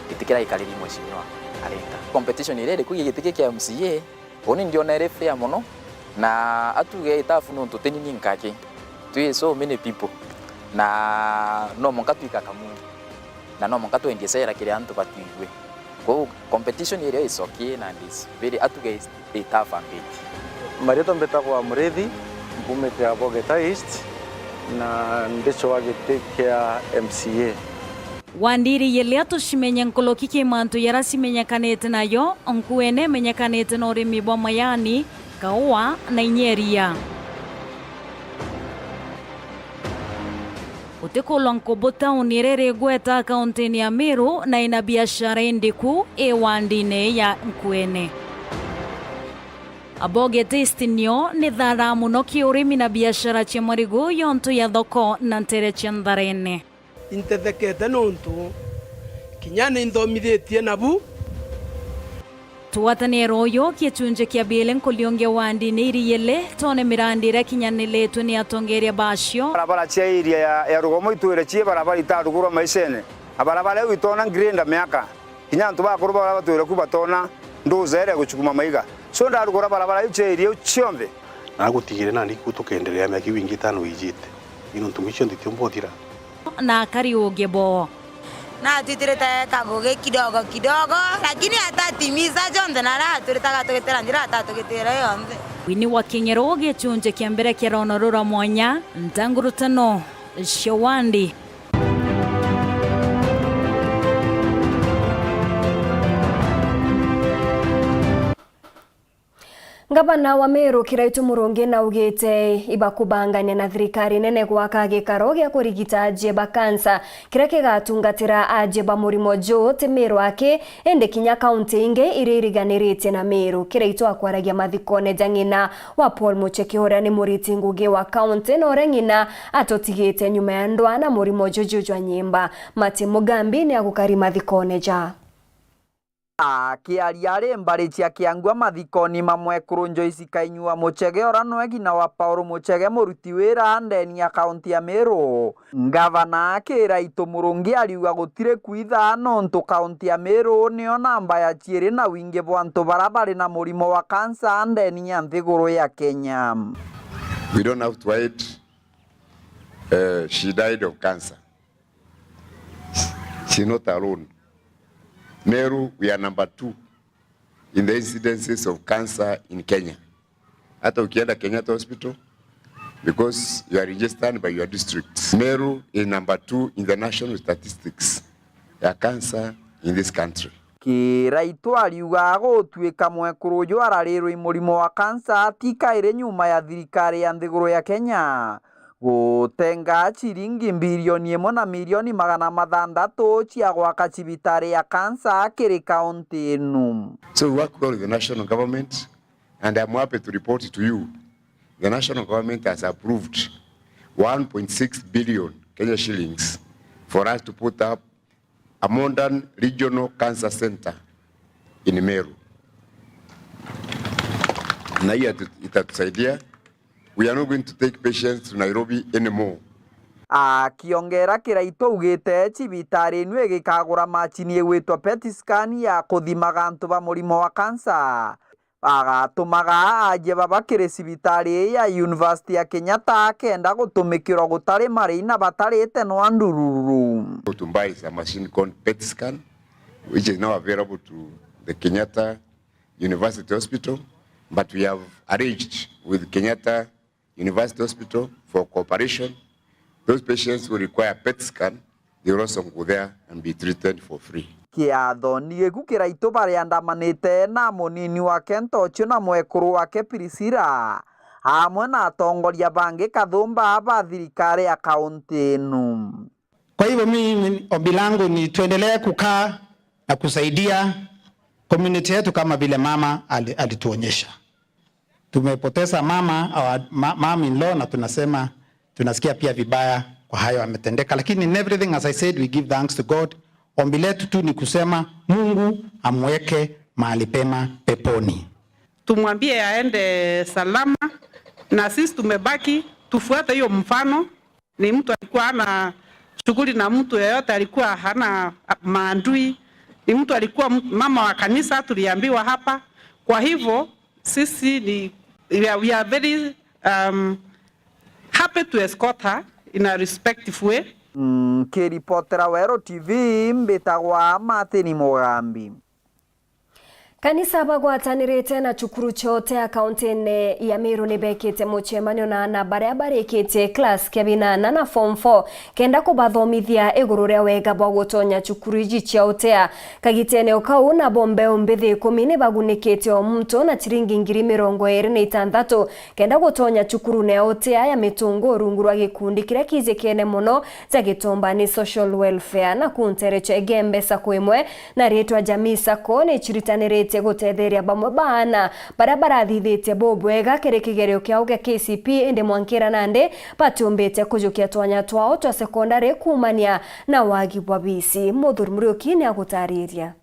giti kiria gikariri Mheshimiwa Aringa. Competition iria iriku giti kia M C A, uni ndiona iri fair mono, na atuge itafu nontu tini ni nkaki. Twi so many people, na no mwanka twika kamwe, na no mwanka twendie cera kiria antu batwigue. Kwou competition iria icokie na is very, atuge is a tough a bit. Maritwa mbitagwa Murithi, mbumite Abogeta East, na ndicwa giti kia M C A. Wandiri yelia tucimenye nkuruki ki mantu yara cimenyekanite nayo, nkuene imenyekanite na urimi bwa majani, kaua na inya iria. Utikulwa nkubu tauni iria iri igweta kauntini ya Meru na ina biashara indiku i wandine ya Nkuene. Abogeta East nio ni tharaa mono ki urimi na biashara cia marigu yontu ya thoko na ntere cia ntharene. Intethekete nontu kinya ni nthomithitie nabu. Tugwatanire uyu gichunji kia biili nkuliungia wandini iri yili, twone mirandi iria ikinyanilitwe ni atongeria bacio. Barabara cia area ya, ya rugomo itwire cii barabara itarugurwa maishene. Na barabara iu itona ngirinda miaka. Kinya antu bakuru baria batwire ku batona nduza iria iguchukuma maiga. So ndarugura barabara iu cia area iu cionthe. Na gutigire nandi ku tukenderea miaka iu ingi itano ijite. Ni nontu mwicho ntitio mbothira. Na akari uge bo. Na atwitirite kagugi kidogo kidogo, lakini atatimiza jonthe na aria atwiritaga tugitira njira atatugitira yonthe. Wini wa King'ero gichunji kia mbere kia rono rura mwanya, ntangurutano cia wandi. Ngavana wa Meru Kiraitu Murungi naugite ibakubangania na thirikari nene gwaka gikaro gia kurigita ajie ba kansa kiria kigatungatira ajie ba murimo juu ti Meru aki, indi kinya kaunti ingi iria iriganiritie na Meru. Kiraitu akwaragia mathikone ja ng'ina wa Paul Mucheke uria ni muriti ngugi wa kaunti na uria ng'ina atutigite nyuma ya ndwaa na murimo juju jwa nyimba. Mati Mugambi ni agukari mathikone ja. Akiaria ari mbari cia Kiangua mathikoni ma mwekuru Joyce Kainyua Muchege, ura nwe ng'ina wa Paul Muchege, muruti wira ndeni ya kaunti ya Meru, ngavana Kiraitu Murungi ariuga gutiri kwitha nontu kaunti ya Meru niyo namba ya ciiri na wingi bwa antu bara bari na murimo wa kansa ndeni ya nthiguru ya Kenya. We don't have to hide. Uh, she died of cancer. She's not alone. Meru, we are number two in the incidences of cancer in Kenya. Hata ukienda Kenyatta Hospital, because you are registered by your district. Meru is number two in the national statistics ya cancer in this country. Kiraitu ariuga gutuika mwekuru uju ararirwe i murimo wa kansa ti kairi nyuma ya thirikari ya nthiguru ya Kenya gutenga ciringi mbirioni imwe na milioni magana mathandatu cia gwaka cibitari ya kansa kiri kaunti inu. So we work well with the national government and I'm happy to report to you the national government has approved one point six billion Kenya shillings for us to put up a modern regional cancer center in Meru. Na hii atu- itatusaidia. We are not going to take patients to Nairobi anymore. Akiongera Kiraitu augite cibitari inu igikagura macini igwitwa PET scan ya kuthimaga antu ba murimo wa kansa. Bagatumaga ajie baba kiri cibitari ii ya University ya Kenyatta kenda gutumikirwa gutari marei na batarite nwa ndururu. To buy is a machine called PET scan, which is now available to the Kenyatta University Hospital, but we have arranged with Kenyatta University Hospital for cooperation. Those patients who require PET scan, they will also go there and be treated for free. kiathoni giku kiraitu bariandamanite na munini wake Ntochio na mwekuru wake Priscilla, amwe na atongoria bangi kathumba ba thirikari ya kaunti inu. Kwa hivyo mimi, ombi langu ni tuendelee kukaa na kusaidia community yetu kama vile mama ali-, alituonyesha. Tumepoteza mama, our ma-, mom in law, na tunasema tunasikia pia vibaya kwa hayo ametendeka, lakini in everything, as I said, we give thanks to God. Ombi letu tu ni kusema Mungu amweke mahali pema peponi. Tumwambie aende salama, na sisi tumebaki tufuate hiyo mfano. Ni mtu alikuwa hana shughuli na mtu yeyote, alikuwa hana maadui. Ni mtu alikuwa m-, mama wa kanisa, tuliambiwa hapa. Kwa hivyo, sisi ni, we are, we are very, um, happy to escort her in a respectful way. Nkiripotera Weru T V, mbitagwa Martin Mugambi. Kanisa bagwatanirite na cukuru cia Otea kaunti-ini ya Meru ni bekite mucemanio na aana baria barikitie class kia binana na form four, kenda kubathomithia iguru ria wega bwa gutonya cukuru iji cia Otea. Kagitene o kau, nabo mbeu mbithi ikumi ni bagunikite o muntu na ciringi ngiri mirongo iiri na itantatu, kenda gutonya cukurune ya Otea ya Mitungu rungu rwa gikundi kiria kijikene mono ja Gitombani Social Welfare. Na ku nteere cia Igembe, sacco imwe na riitwa Jamii Sacco ni ciritaniritie gutetheria bamwe ba aana baria barathithitie bubwega kiri kigerio kiao gia K C P, indi mwankira nandi batiumbite kujukia twanya twao twa sekondari kuumania na wagi bwa biisi. Muthuri Muriuki ni agutariria.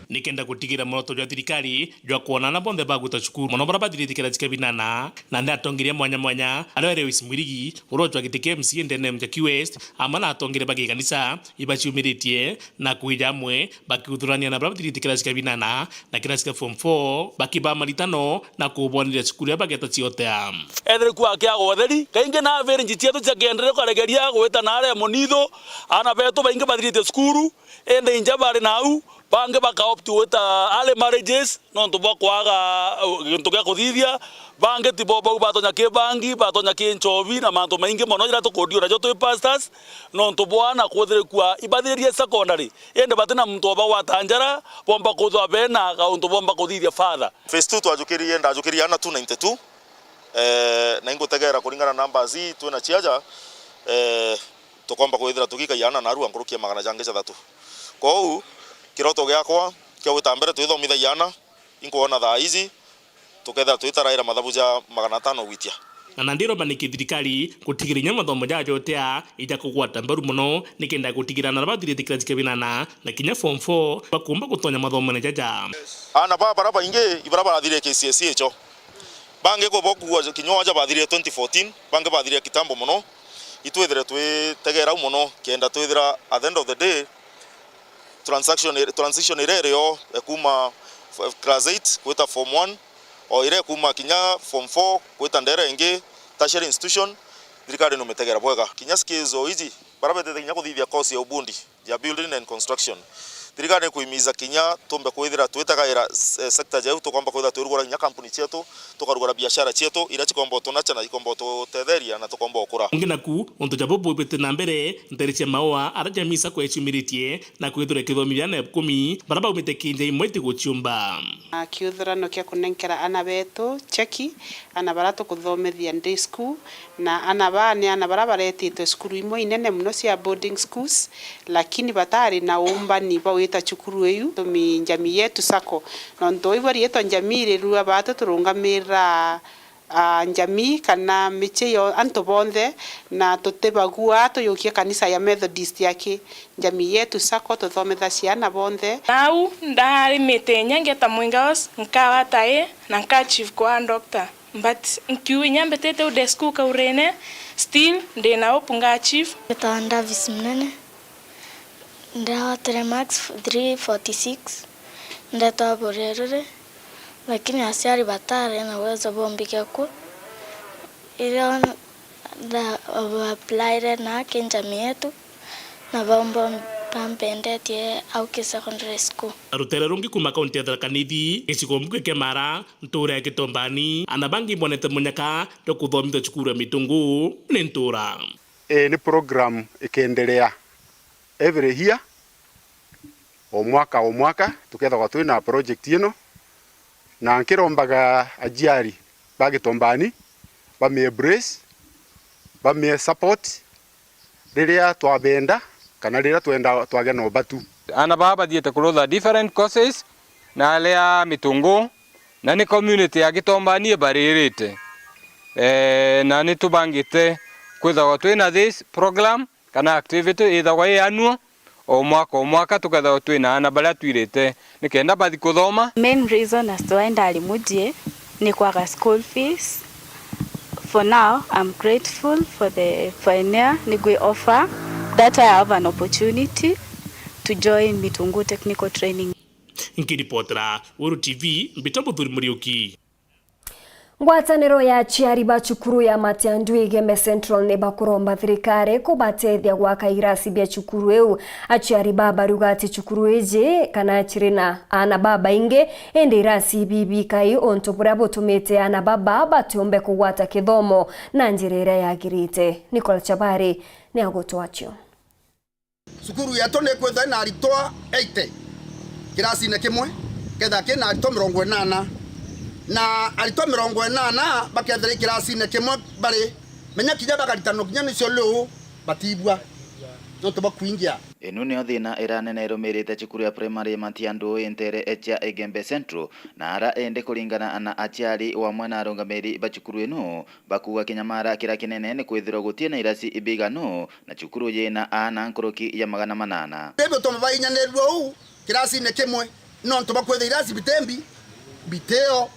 Nikenda gutigira mworoto jwa thirikari jwa kwona aana bonthe bagwita cukuru, mono baria bathiritie kirathi kia binana, na ni atongeria mwanya mwanya, aria Lewis Mwirigi, uria ujwa giti kia M C A ndene ya Mujaki West, amwe na atongeria ba gikanisa, ibaciumiritie na kwija amwe, bakiuthurania na baria bathiritie kirathi kia binana na kirathi kia form four, bakibaa maritano na kuboneria cukuru iria bageta cia Otea. Ethire kuo akiaga utheri, kaingi na average cietu ciakienderea ukaregeria gwita na aria munithu, aana betu baingi bathiritie cukuru, indi inja bari nau, bangi baka opt gwita early marriages, nontu bwa kwaga, uh, gintu gia kuthithia. Bangi tibo bau batonya ki bangi, batonya ki nchobi na mantu maingi mono jaria tukudiu najo twi pastors, nontu bwa na kwithirikua ibathiririe secondary, indi bati na muntu obagwata njara, bomba kwithirwa bena kauntu bomba kuthithia further. Phase two twajukirie, ndajukirie ana two ninety-two, eh, na ingutegera kuringana na numbers ii twina ciaja, eh, tukomba kwithira tugikaia ana narua nkuruki ya magana jangi jathatu. Kwou, kiroto giakwa kia gwita mbere twithomithagia ana, inkwona thaa iji tukethira twitaraira mathabu ja magana atano gwitia. Na nandi iromba niki thirikari gutigira inya mathomo jaja Otea ija kugwata mbaru mono, nikenda gutigira ana bathiritie kirathi kia binana na kinya form four bakumba gutonya mathomone jaja. Ana ba bara baingi ibara barathirie K C S E icho. Bangi kubo kuwa kinya oja bathirire twenty fourteen, bangi bathirire kitambo mono. Itwithire twitegera u mono, kenda twithira at the end of the day, transaction, transition iria irio, eh, kuma f-, class eight gwita form one, o iria kuma kinya form four gwita ndere ingi, tertiary institution, thirikari numitegera bwega. Kinya skills o iji, bara betete kinya kuthithia course ya ubundi ya building and construction. Thirikari ni kuimiza kinya tumbe kwithira twitagaira s-, eh, sector jau, tukomba kwithira twirugura kinya kampuni cietu, tukarugura biashara cietu, iria cikomba utunacha na ikomba ututetheria na tukomba ukura. Ungi naku, untu ja bubu bwite na mbere, ntere cia maua, ara Jamii Sacco eciumiritie, na kwithirwa ikithomithia aana ikumi, bara baumite kinja imwe itiguciumba. Na kiuthurano kia kunenkera ana betu cheki, ana bara tukuthomithia day school, na ana baa ni ana bara baretitwe cukuru imwe inene mono cia boarding schools, lakini batari na uumbani bwa gwita cukuru iu. Tumi Jamii Yetu Sacco, nontu ibo riitwa Jamii rirua, baatu turungamirira, ah, Jamii kana michie yo antu bonthe, na tutibagua tuyukie kanisa ya Methodist aki. Jamii Yetu Sacco tuthomithagia ciana bonthe. Nau ndarimite inya ngeta Mwinga House, nkawata A na nka achieve kwa doctor. But nkiu inya mbitite u day school Kaurene, still ndi na hope nga achieve. Mbitawa Davis Munene, ndawatire marks three forty-six, ndetwa Burerure, lakini aciari batari na uwezo bwa umbikia kuo. Irio nda-, applyre na ki Jamii Yetu, na bau bo bampendetie au ki secondary school. Rutere rungi kuma kaunti ya Tharaka Nithi, gicigo mbunge kia Mara, ntura ya Kitombani, ana bangi ibonete munyaka jwa kuthomithua cukuru ya Mitungu ni ntura. Ii ni program ikiendelea every year, O mwaka, o mwaka, tukethagwa twina project ino, na nkirombaga aciari ba Gitombani bamie embrace, bamie support riria twabenda, kana riria twenda twagea na ubatu. Aana baa bathiite kurutha different courses, na aria Mitungu, na ni community ya Gitombani ibaririte. Eh, na ni tubangite kwithagwa twina this program, kana activity ithagwa i annual, o mwaka o mwaka tukethagwa twina aana baria twirite nikenda bathi kuthoma. Main reason as to why ndari Mujie ni kwaga school fees. For now, I'm grateful for the pioneer nigwi offer that I have an opportunity to join Mitungu Technical Training. Nkiripotera Weru T V, mbita Muthuri Muriuki. Ngwataniro ya aciari ba cukuru ya Matiandu Igembe Central ni bakuromba thirikari kubatethia gwaka irasi bia cukuru iu. Aciari ba baruga ati cukuru iji kana ciri na aana babaingi, indi irasi ibi bikai untu buria butumite aana baba batiumbe kugwata kithomo na njira iria yagirite. Nicola Chabari ni agutwacio. Cukuru yetu ni ikwithwa ina aritwa eighty kirasine kimwe, kethira kina aritwa mirongo inana. Na aritwa mirongo inana bakethira i kirasine kimwe bari, menya kinya bakaritanwa kinya nicio liu batibua, nontu bakwingia. Inu niyo thina iranene irumirite cukuru ya primary ya Matiandu intere ecia Igembe Central, na ara indi kuringana na aciari wamwe na arungamiri ba cukuru inu, bakuuga kinyamara kiria kinene ni kwithirwa guti na irasi ibiganu, na cukuru yina aana nkuruki ya magana manana. Indi bituma bainyanirua uu kirasine kimwe, nontu bakwithira irasi bitembi, bitio.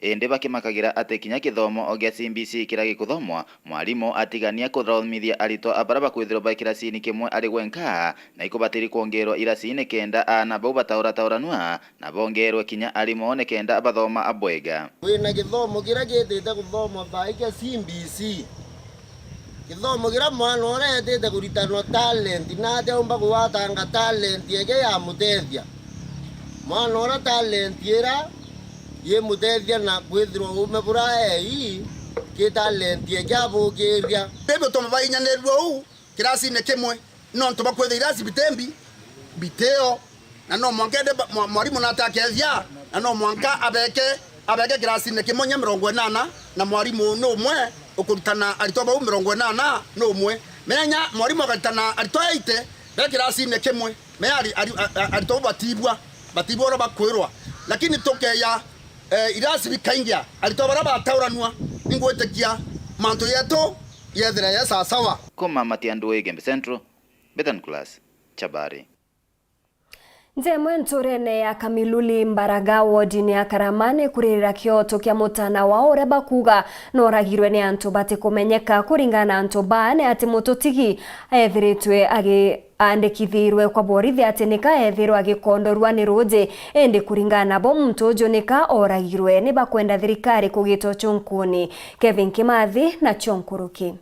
Indi bakimakagira ati kinya kithomo gia C B C kiria gikuthomwa, mwarimu atigania kuthomithia aritwa baria bakwithirwa bai kirasini kimwe ari gwenka, na ikubatiri kwongerwa irasini kenda aana bau bataurataurania na bongerwe kinya arimu nikenda bathoma bwega. Wina githomo kiria gitite guthomwa thaa ii kia C B C. Githomo kiria mwana uria etite kuritanwa talent, na atiaumba kugwatanga talent eke yamutethia. Mwana uria talent ira yimutethia na kwithirwa uume buria ei ki talent eke abukiria. Bibi utuma bainyanirua uu kirasine kimwe, nontu bakwithira irasi bitembi, bitio, na no mwanka ende ba-, mwa-, mwarimu nate akethia, na no mwanka abeke, abeke kirasine kimwe nya mirongo inana, na mwarimu ni umwe ukuritana aritwa bau mirongo inana ni umwe. Menya mwarimu akaritana aritwa eighty be kirasine kimwe, menya ari-, ari-, a-, a-, aritwa bau batibua, batibua uria bakwirwa. Lakini tukeya, eh, irasi bikaingia, aritwa baria batauranua, ningwitikia mantu yetu yethira ye sawasawa. Kuma Matiandu Igembe Central, Bethan Class, Chabari. Nja imwe nturene ya Kamiluli Mbaraga, wodini ya Karama, ni kuririra kioto kia mutana wao uria bakuuga noragirwe ni antu batikumenyeka. Kuringana na antu baa, ni ati mututigi ethiritwe agiandikithirwe kwa borithi ati nika ethirwe agikondorua ni ruuji, indi kuringana nabo muntu uju nika oragirwe. Ni bakwenda thirikari kugita ucunkuni. Kevin Kimathi nacio nkuruki.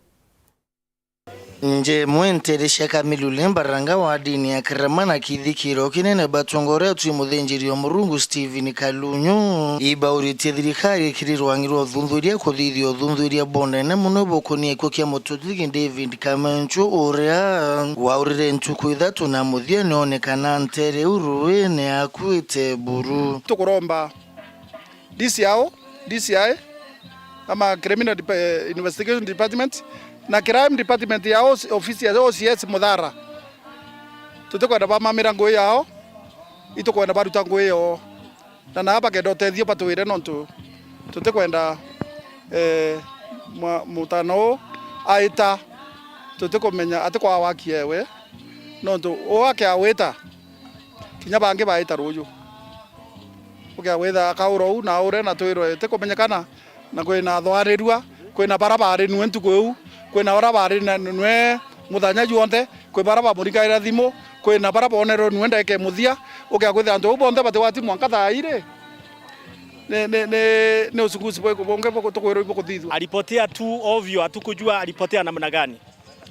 Nja imwe ntere cia Kamiluli Mbaranga wa dini ya Karama na kithikiro kinene batongoretwe i muthinjiri wa Murungu Stephen Kalunyu, ibauritie thirikari ikiri rwangi rwa uthuthuria kuthithia uthuthuria bunene mono bukonie gikuu kia mututigi David Kamenchu uria waurire ntuku ithatu na muthia nionekana ntere iu ruuine akuite buru. Tukuromba D C I O, D C I, ama Criminal Dep-, eh, Investigation Department, na Crime Department ya O C, ofisi ya O C S Muthara. Tutikwenda bamamira ngui yao, itukwenda baruta ngui yao. Na naa bakenda utethio batwire, nontu tutikwenda, eh, mwa-, mutana uu aita, tutikumenya ati kwa waki ewe, nontu uu akiawita, kinya bangi baita ruuju. Ukiawitha akaura uu na aure na twirwe itikumenyekana, na kwina athwarirua, kwina bara bari nue ntuku iu, kwina bara bari na nue muthenya juonthe, kwi bara bamuringaira thimu, kwina bara bonerwe nue ndagika imuthia. Ukiakwitha antu bau bonthe batigwati mwanka thaa iri, ni, ni, ni, ni uchunguzi buriku bungi buku-, tukwirwa ibukuthithua. Alipotea tu ovyo, hatukujua alipotea namna gani.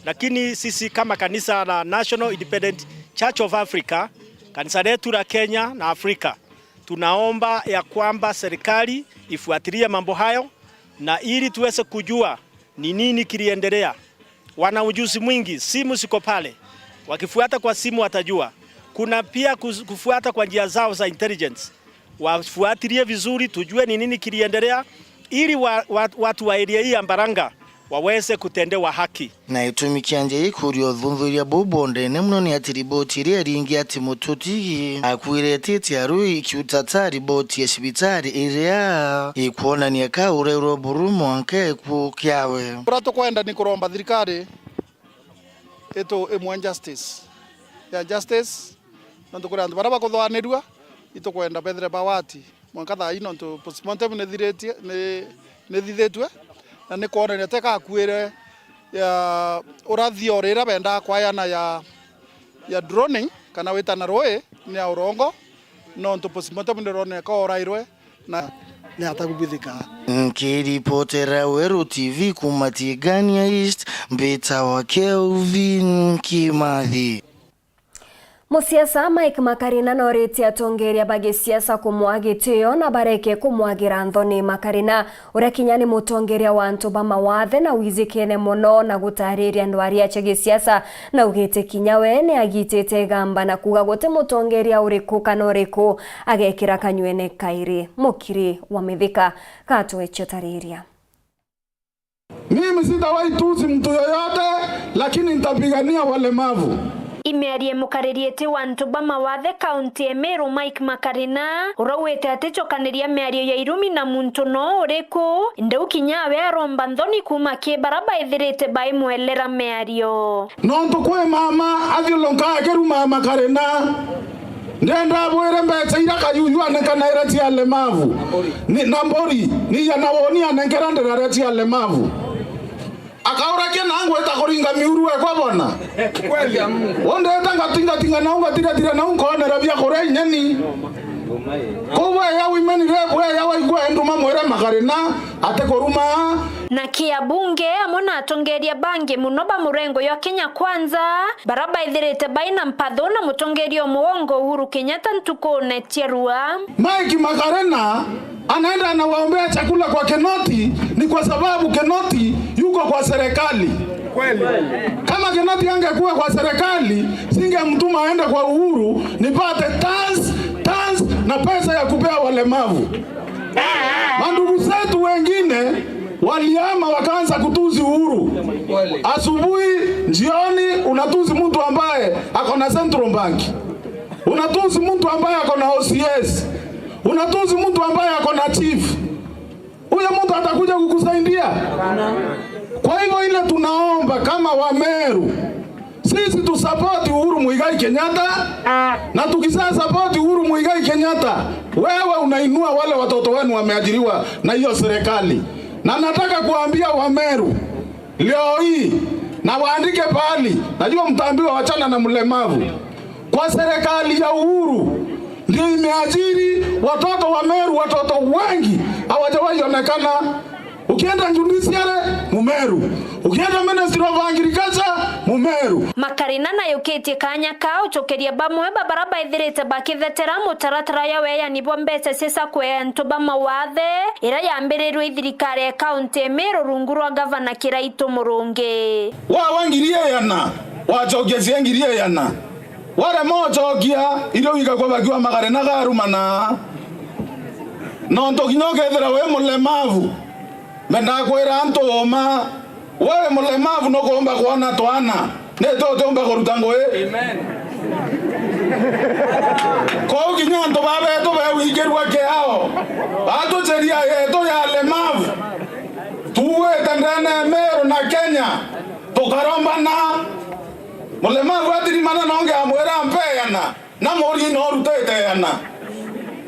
Lakini sisi kama kanisa la National Independent Church of Africa, kanisa letu la Kenya na Afrika, tunaomba ya kwamba serikali ifuatilie mambo hayo, na ili tuweze kujua ni nini kiliendelea. Wana ujuzi mwingi, simu ziko pale, wakifuata kwa simu watajua. Kuna pia kus-, kufuata kwa njia zao za intelligence. Wafuatilie vizuri, tujue ni nini kiliendelea, ili wa-, wa-, watu wa area hii ya Mbaranga waweze kutendewa haki. Na gitumi kia nja ikuria uthuthuria buu bondene mono ni ati riboti iria iringi ati Mututugi akuire ititie aru ikiutata riboti ya cibitari iria ikwonania ka urairwe buru mwanka gikuu kiawe. Uria tukwenda ni kuromba thirikari itu imwe justice ya justice, nontu kuri antu baria bakuthwanirua, itukwenda bethire bawati mwanka thaa ii, nontu postmortem ni thiritie, ni, ni thithitue, na ni kwonania teka akuire ya urathio riria bendaa kwayana ya, ya drowning, kana witana rui ni ya urongo, nontu postmortem ni roneka orairwe na ni atagubithika. Nkiripotera Weru T V kuuma Tigania East, mbitawa Kelvin Kimathi. Musiasa Mike Makarina noritie atongeria ba gisiasa kumwaa gitio na bareke kumwagira nthoni. Makarina, uria kinya ni mutongeria wa antu ba mawathe na wijikene mono na gutariria ndwari ya cia gisiasa, na ugite kinya we ni agitite igamba na kuuga guti mutongeria uriku kana uriku agekira kanyuene kairi. Mukiri wa Mithika, gatwechio tariria. Mimi sitawahi tusi mtu yoyote, lakini nitapigania walemavu. Imiario mukariritie wa antu ba mawathe kaunti ya Meru, Mike Makarina, urauite aticokaniria miario ya irumi na muntu no uriku, ndeu kinya awe aromba nthoni kuuma ki bara baithirite baimwelera miario. Nontu kwi mama athiurunkaa akirumaa Makarina, ndenda bwire mbeca iria kayuyu anenkanire cia alemavu ni, na mburi, ni ya na woni anenkera ndiraria cia alemavu. Akaurakia na ngwita kuringa miuru ekwa bona. Kweli ya Mungu. Wondeta ngatingatinga na ungatiratira na unkonera bia kuria inyeni. Kou bweya women rep, bweya waigua enduma mwire Makarina atikuruma. Na ki abunge amwe na atongeria bangi mono ba murengo jwa Kenya Kwanza, bara baithirite baina mpatho na mutongeria umwe wa ungo Uhuru Kenyatta ntukune cia rua. Mike Makarina anaenda anawaombea chakula kwa Kinoti ni kwa sababu Kinoti yuko kwa serikali. Kweli. Kama Kinoti angekuwa kwa serikali, singemtuma aende kwa Uhuru nipate tons, tons na pesa ya kupea walemavu. Mandugu zetu wengine walihama wakaanza kutusi Uhuru. Asubuhi, jioni, unatusi mtu ambaye ako na Central Bank. Unatusi mtu ambaye ako na O C S. Unatusi mtu ambaye ako na chief. Huyo mtu atakuja kukusaidia? Kwa hivyo ile tunaomba kama Wameru, sisi tu support Uhuru Muigai Kenyatta, na tukisha support Uhuru Muigai Kenyatta, wewe unainua wale watoto wenu wameajiriwa na hiyo serikali. Na nataka kuambia Wameru, leo hii, na waandike pahali, najua mtaambiwa wachana na mlemavu. Kwa serikali ya Uhuru, ndio imeajiri watoto wa Meru, watoto wengi hawajawahi onekana. Ukienda judiciary, Mumeru. Ukienda Ministry of Agriculture, Mumeru. Makarina nayukitie kanya ka ucokeria bamwe ba bara baithirite bakithetera mutaratara ya weani bwa mbeca cia sacco ya antu ba mawathe, ira yambirirwe i thirikari ya kaunti ya Meru rungu rwa gavana Kiraitu Murungi. Wawa ngiri igana, wacokia cia ngiri igana. Warema ucokia, irio wika kwa bakiwa Makarina garumana. Nontu kinya ukethira wi mulemavu, mbendaa kwira antu uma, we wi mulemavu nukuumba kwona twana, ni tu utiumba kuruta ngui? Amen. Kou kinya antu babetu bewikirua kiao, batuciria yetu ya alemavu, tuwite ndene ya Meru na Kenya, tukarombana. Mulemavu atirimana nongi amwira, "Mpe igana," na muri no urutite igana.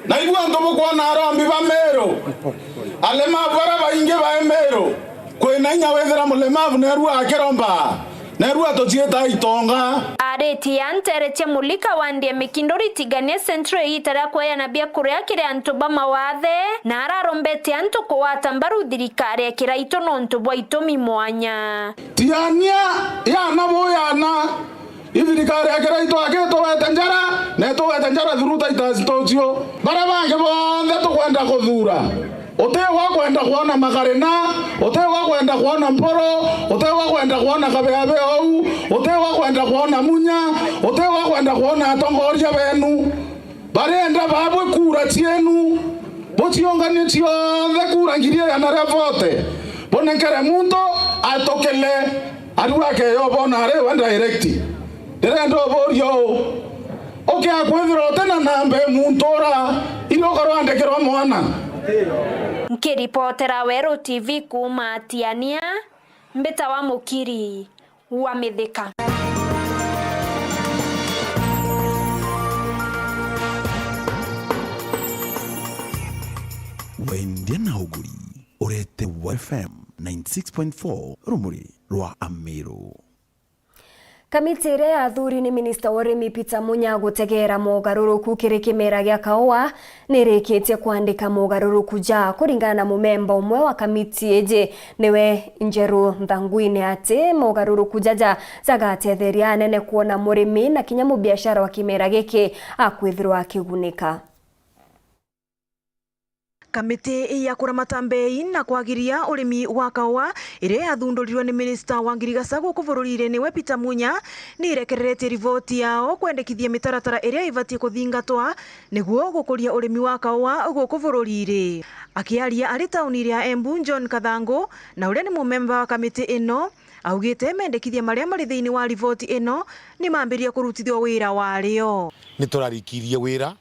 Na ibu antu bukwona arombi ba Meru, alemavu bara baingi ba Meru, kwina inya withira mulemavu neru akiromba, neru atuciita itonga. Aritie ntere cia Mulika wa Ndia Mikinduri Tigania Central iita ria kweana biakuria kiri antu ba mawathe, na ararombete antu kugwata mbaru thirikari ya Kiraitu nontu bwa itumi mwanya. Tiania yana buyana. Ithirikari ya Kiraitu akitugwete njara, na itugwete njara through Titus Ntucio. Baria bangi bonthe tukwenda kuthura, Uti wa kwenda kwona Magarina, uti wa kwenda kwona Mpuru, uti wa kwenda kwona Kabeabe ou, uti wa kwenda kwona Munya, uti wa kwenda kwona atongoria benu. Barenda babwe kura cienu, buciunganie cionthe kura ngiri igana ria vote, bunenkere muntu atukile arua akeyo bona ari we direct. Ndirenda uburia uu, ukia kwithirwa uti na namba e muntu ura iri ukarwandikirwa mwana? Nkiripotera Weru T V kuuma Tiania, mbita wa Mukiri wa Mithika. Wendia na uguri urete wa F M ninety six point four, rumuri rwa Amiru. Kamiti iria ya athuri ni minista wa urimi Peter Munya gutegeera mogaruruku kiri kimera gia kaua nirikitie kwandika mogaruruku ja, kuringana na mumemba umwe wa kamiti iji niwe Njeru Nthanguine, ati mogaruruku jaja jagatetheria anene kwona murimi na kinya mubiashara wa kimera giki akwithirwa akigunika. Kamiti ya kuramata mbei na kwagiria urimi wa kaua, iria yathundurirwe ni minista wa ngirigaca guku bururiire niwe Peter Munya, ni irekereretie riboti yao kwendekithia mitaratara iria ibatie kuthingatwa niguo gukuria urimi wa kaua guku bururiire. Akiaria ari tauni ya Embu, John Kathangu, na uria ni mumemba wa kamiti ino, augite mendekithia maria mari thiini wa riboti ino ni mambiria kurutithua wira wario. Ni turarikirie wira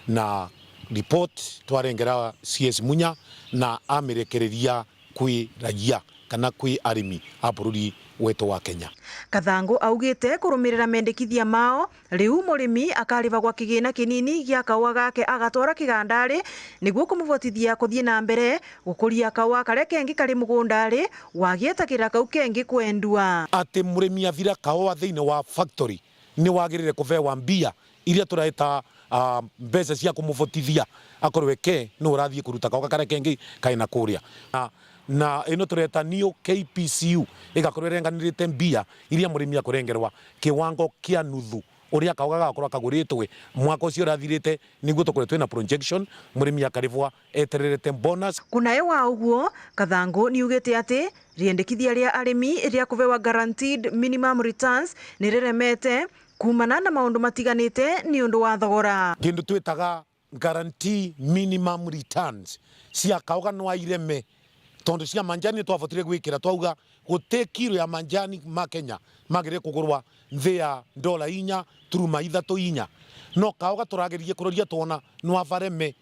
na report twarengera C S Munya na amirekereria kwi raia kana kwi arimi a bururi wetu wa Kenya. Kathangu augite kurumirira mendekithia mao, riu murimi akarivagwa kigina kinini gia kaua gake agatwara kigandari niguo kumuvotithia kuthii na mbere gukuria kaua karia kengi kari mugundari, wagietagira kau kengi kwendua. Ati murimi athira kaua thiini wa factory, ni wagirire kuvewa mbia iria tureta, ah, mbeca cia kumuvotithia akorwe ke ni urathii kuruta kaua karia kengi kaina kuria. Na, na ino tureta new K P C U igakorwa irenganirite mbia iria murimi akurengerwa kiwango kia nuthu uria kaua gagakorwa kaguritwe mwaka ucio urathirite, niguo tukorwe twina projection, murimi akarivwa etererete bonus. Kunae wa uguo, Kathangu niugite ati riendekithia ria arimi ria kuvewa guaranteed minimum returns ni riremete kuumana na maundu matiganite niundu wa thogora. Kindu twitaga guarantee minimum returns cia kaua no aireme, tondu cia manjani twavotire gwikira twauga guti kiro ya manjani ma Kenya magire kugurwa nthi ya ndola inya turuma ithatu inya. No kaua turageririe kuroria twona no avareme,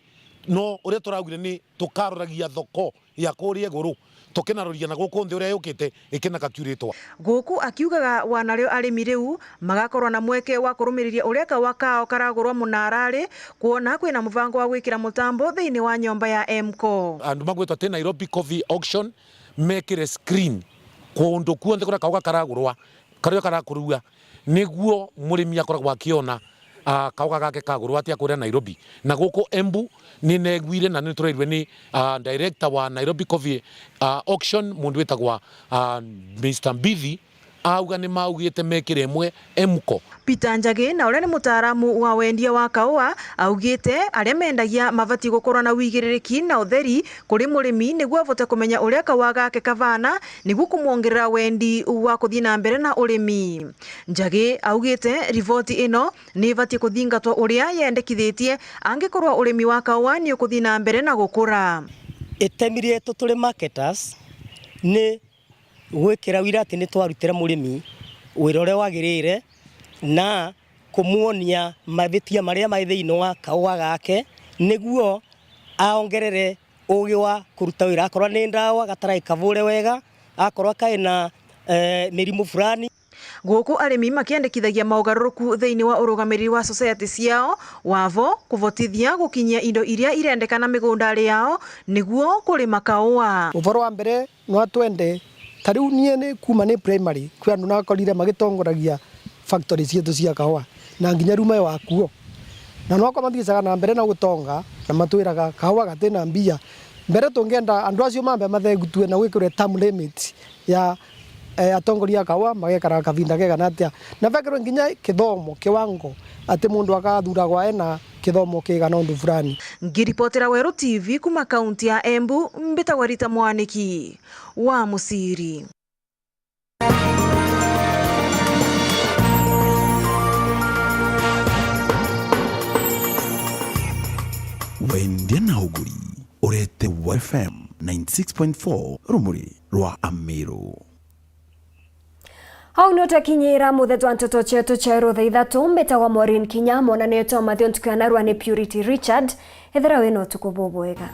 no uria turaugire ni tukaroragia thoko ya kuria iguru, tukinaroria na guku nthi uria yukite ikina kakiuritwa. Guku akiugaga wanario arimi riu magakorwa na mweke wa kurumiriria uria kaua kao karagurwa munarari, kwona kwina muvango wa gwikira mutambo thiini wa nyomba ya M C O. Andu magwitwa ti Nairobi Coffee Auction mekire screen kundu kuonthe kuria kaua karagurwa, karia karakurua, niguo murimi akoragwa akiona, ah, kaua gake kagurwa atia kuria Nairobi. Na guku Embu ni neguire na ni turairwe ni, ah, director wa Nairobi Coffee, ah, Auction, mundu witagwa, ah, Mister Mbithi, auga ni maugite mekire imwe M C O. Peter Njagi, na uria ni mutaaramu wa wendia wa kaua, augite aria mendagia mabati gukorwa na wigiririki na utheri kuri murimi niguo avote kumenya uria kaua gake kavana, niguo kumwongerera wendi wa kuthii na mbere na urimi. Njagi augite riboti ino ni ibatie kuthingatwa uria yendekithitie angikorwa urimi wa kaua ni ukuthii na mbere na gukura. Itemi rietu turi marketers ni gwikira wira ati ni twarutire murimi wira uria wagirire na kumwonia mabitia maria mai thiini wa kaua gake, niguo aongerere ugi wa kuruta wira. Akorwa ni ndawa, gatara ikavure wega, akorwa kaina, eh, mirimu fulani. Guku arimi makiendekithagia maugaruruku thiini wa urugamiriri wa society ciao, wavo, kuvotithia gukinyia indo iria irendekana migundari yao niguo kurima kaua. Uvoro wa mbere, no twende, ta riu nie ni kuuma ni primary, kwi andu nakorire magitongoragia factory cietu cia kaua, na nginya rume wa kuo. Na nokwa mathiicaga na mbere na gutonga, na matwiraga kaua gatina mbia. Mbere tungienda andu acio mambe mathegutue na gwikirwe term limit ya, eh, atongoria a kaua magekara kavinda kegana atia. Na vekirwe nginya kithomo, kiwango, ati mundu akathuragwa ena kithomo kigana undu fulani. Ngiripotera Weru T V kuma kaunti ya Embu, mbitagwa Rita Mwaniki wa Musiri. Wendia na uguri, urete wa F M ninety six point four, rumuri rwa Amiru. Au nio twakinyira mutheto wa nteto cietu cia ru thaa ithatu. Mbitagwa Maureen Kinya, mwonanio jwa Mathio ntuku ya narua ni Purity Richard. Ethira wina utuku bubwega.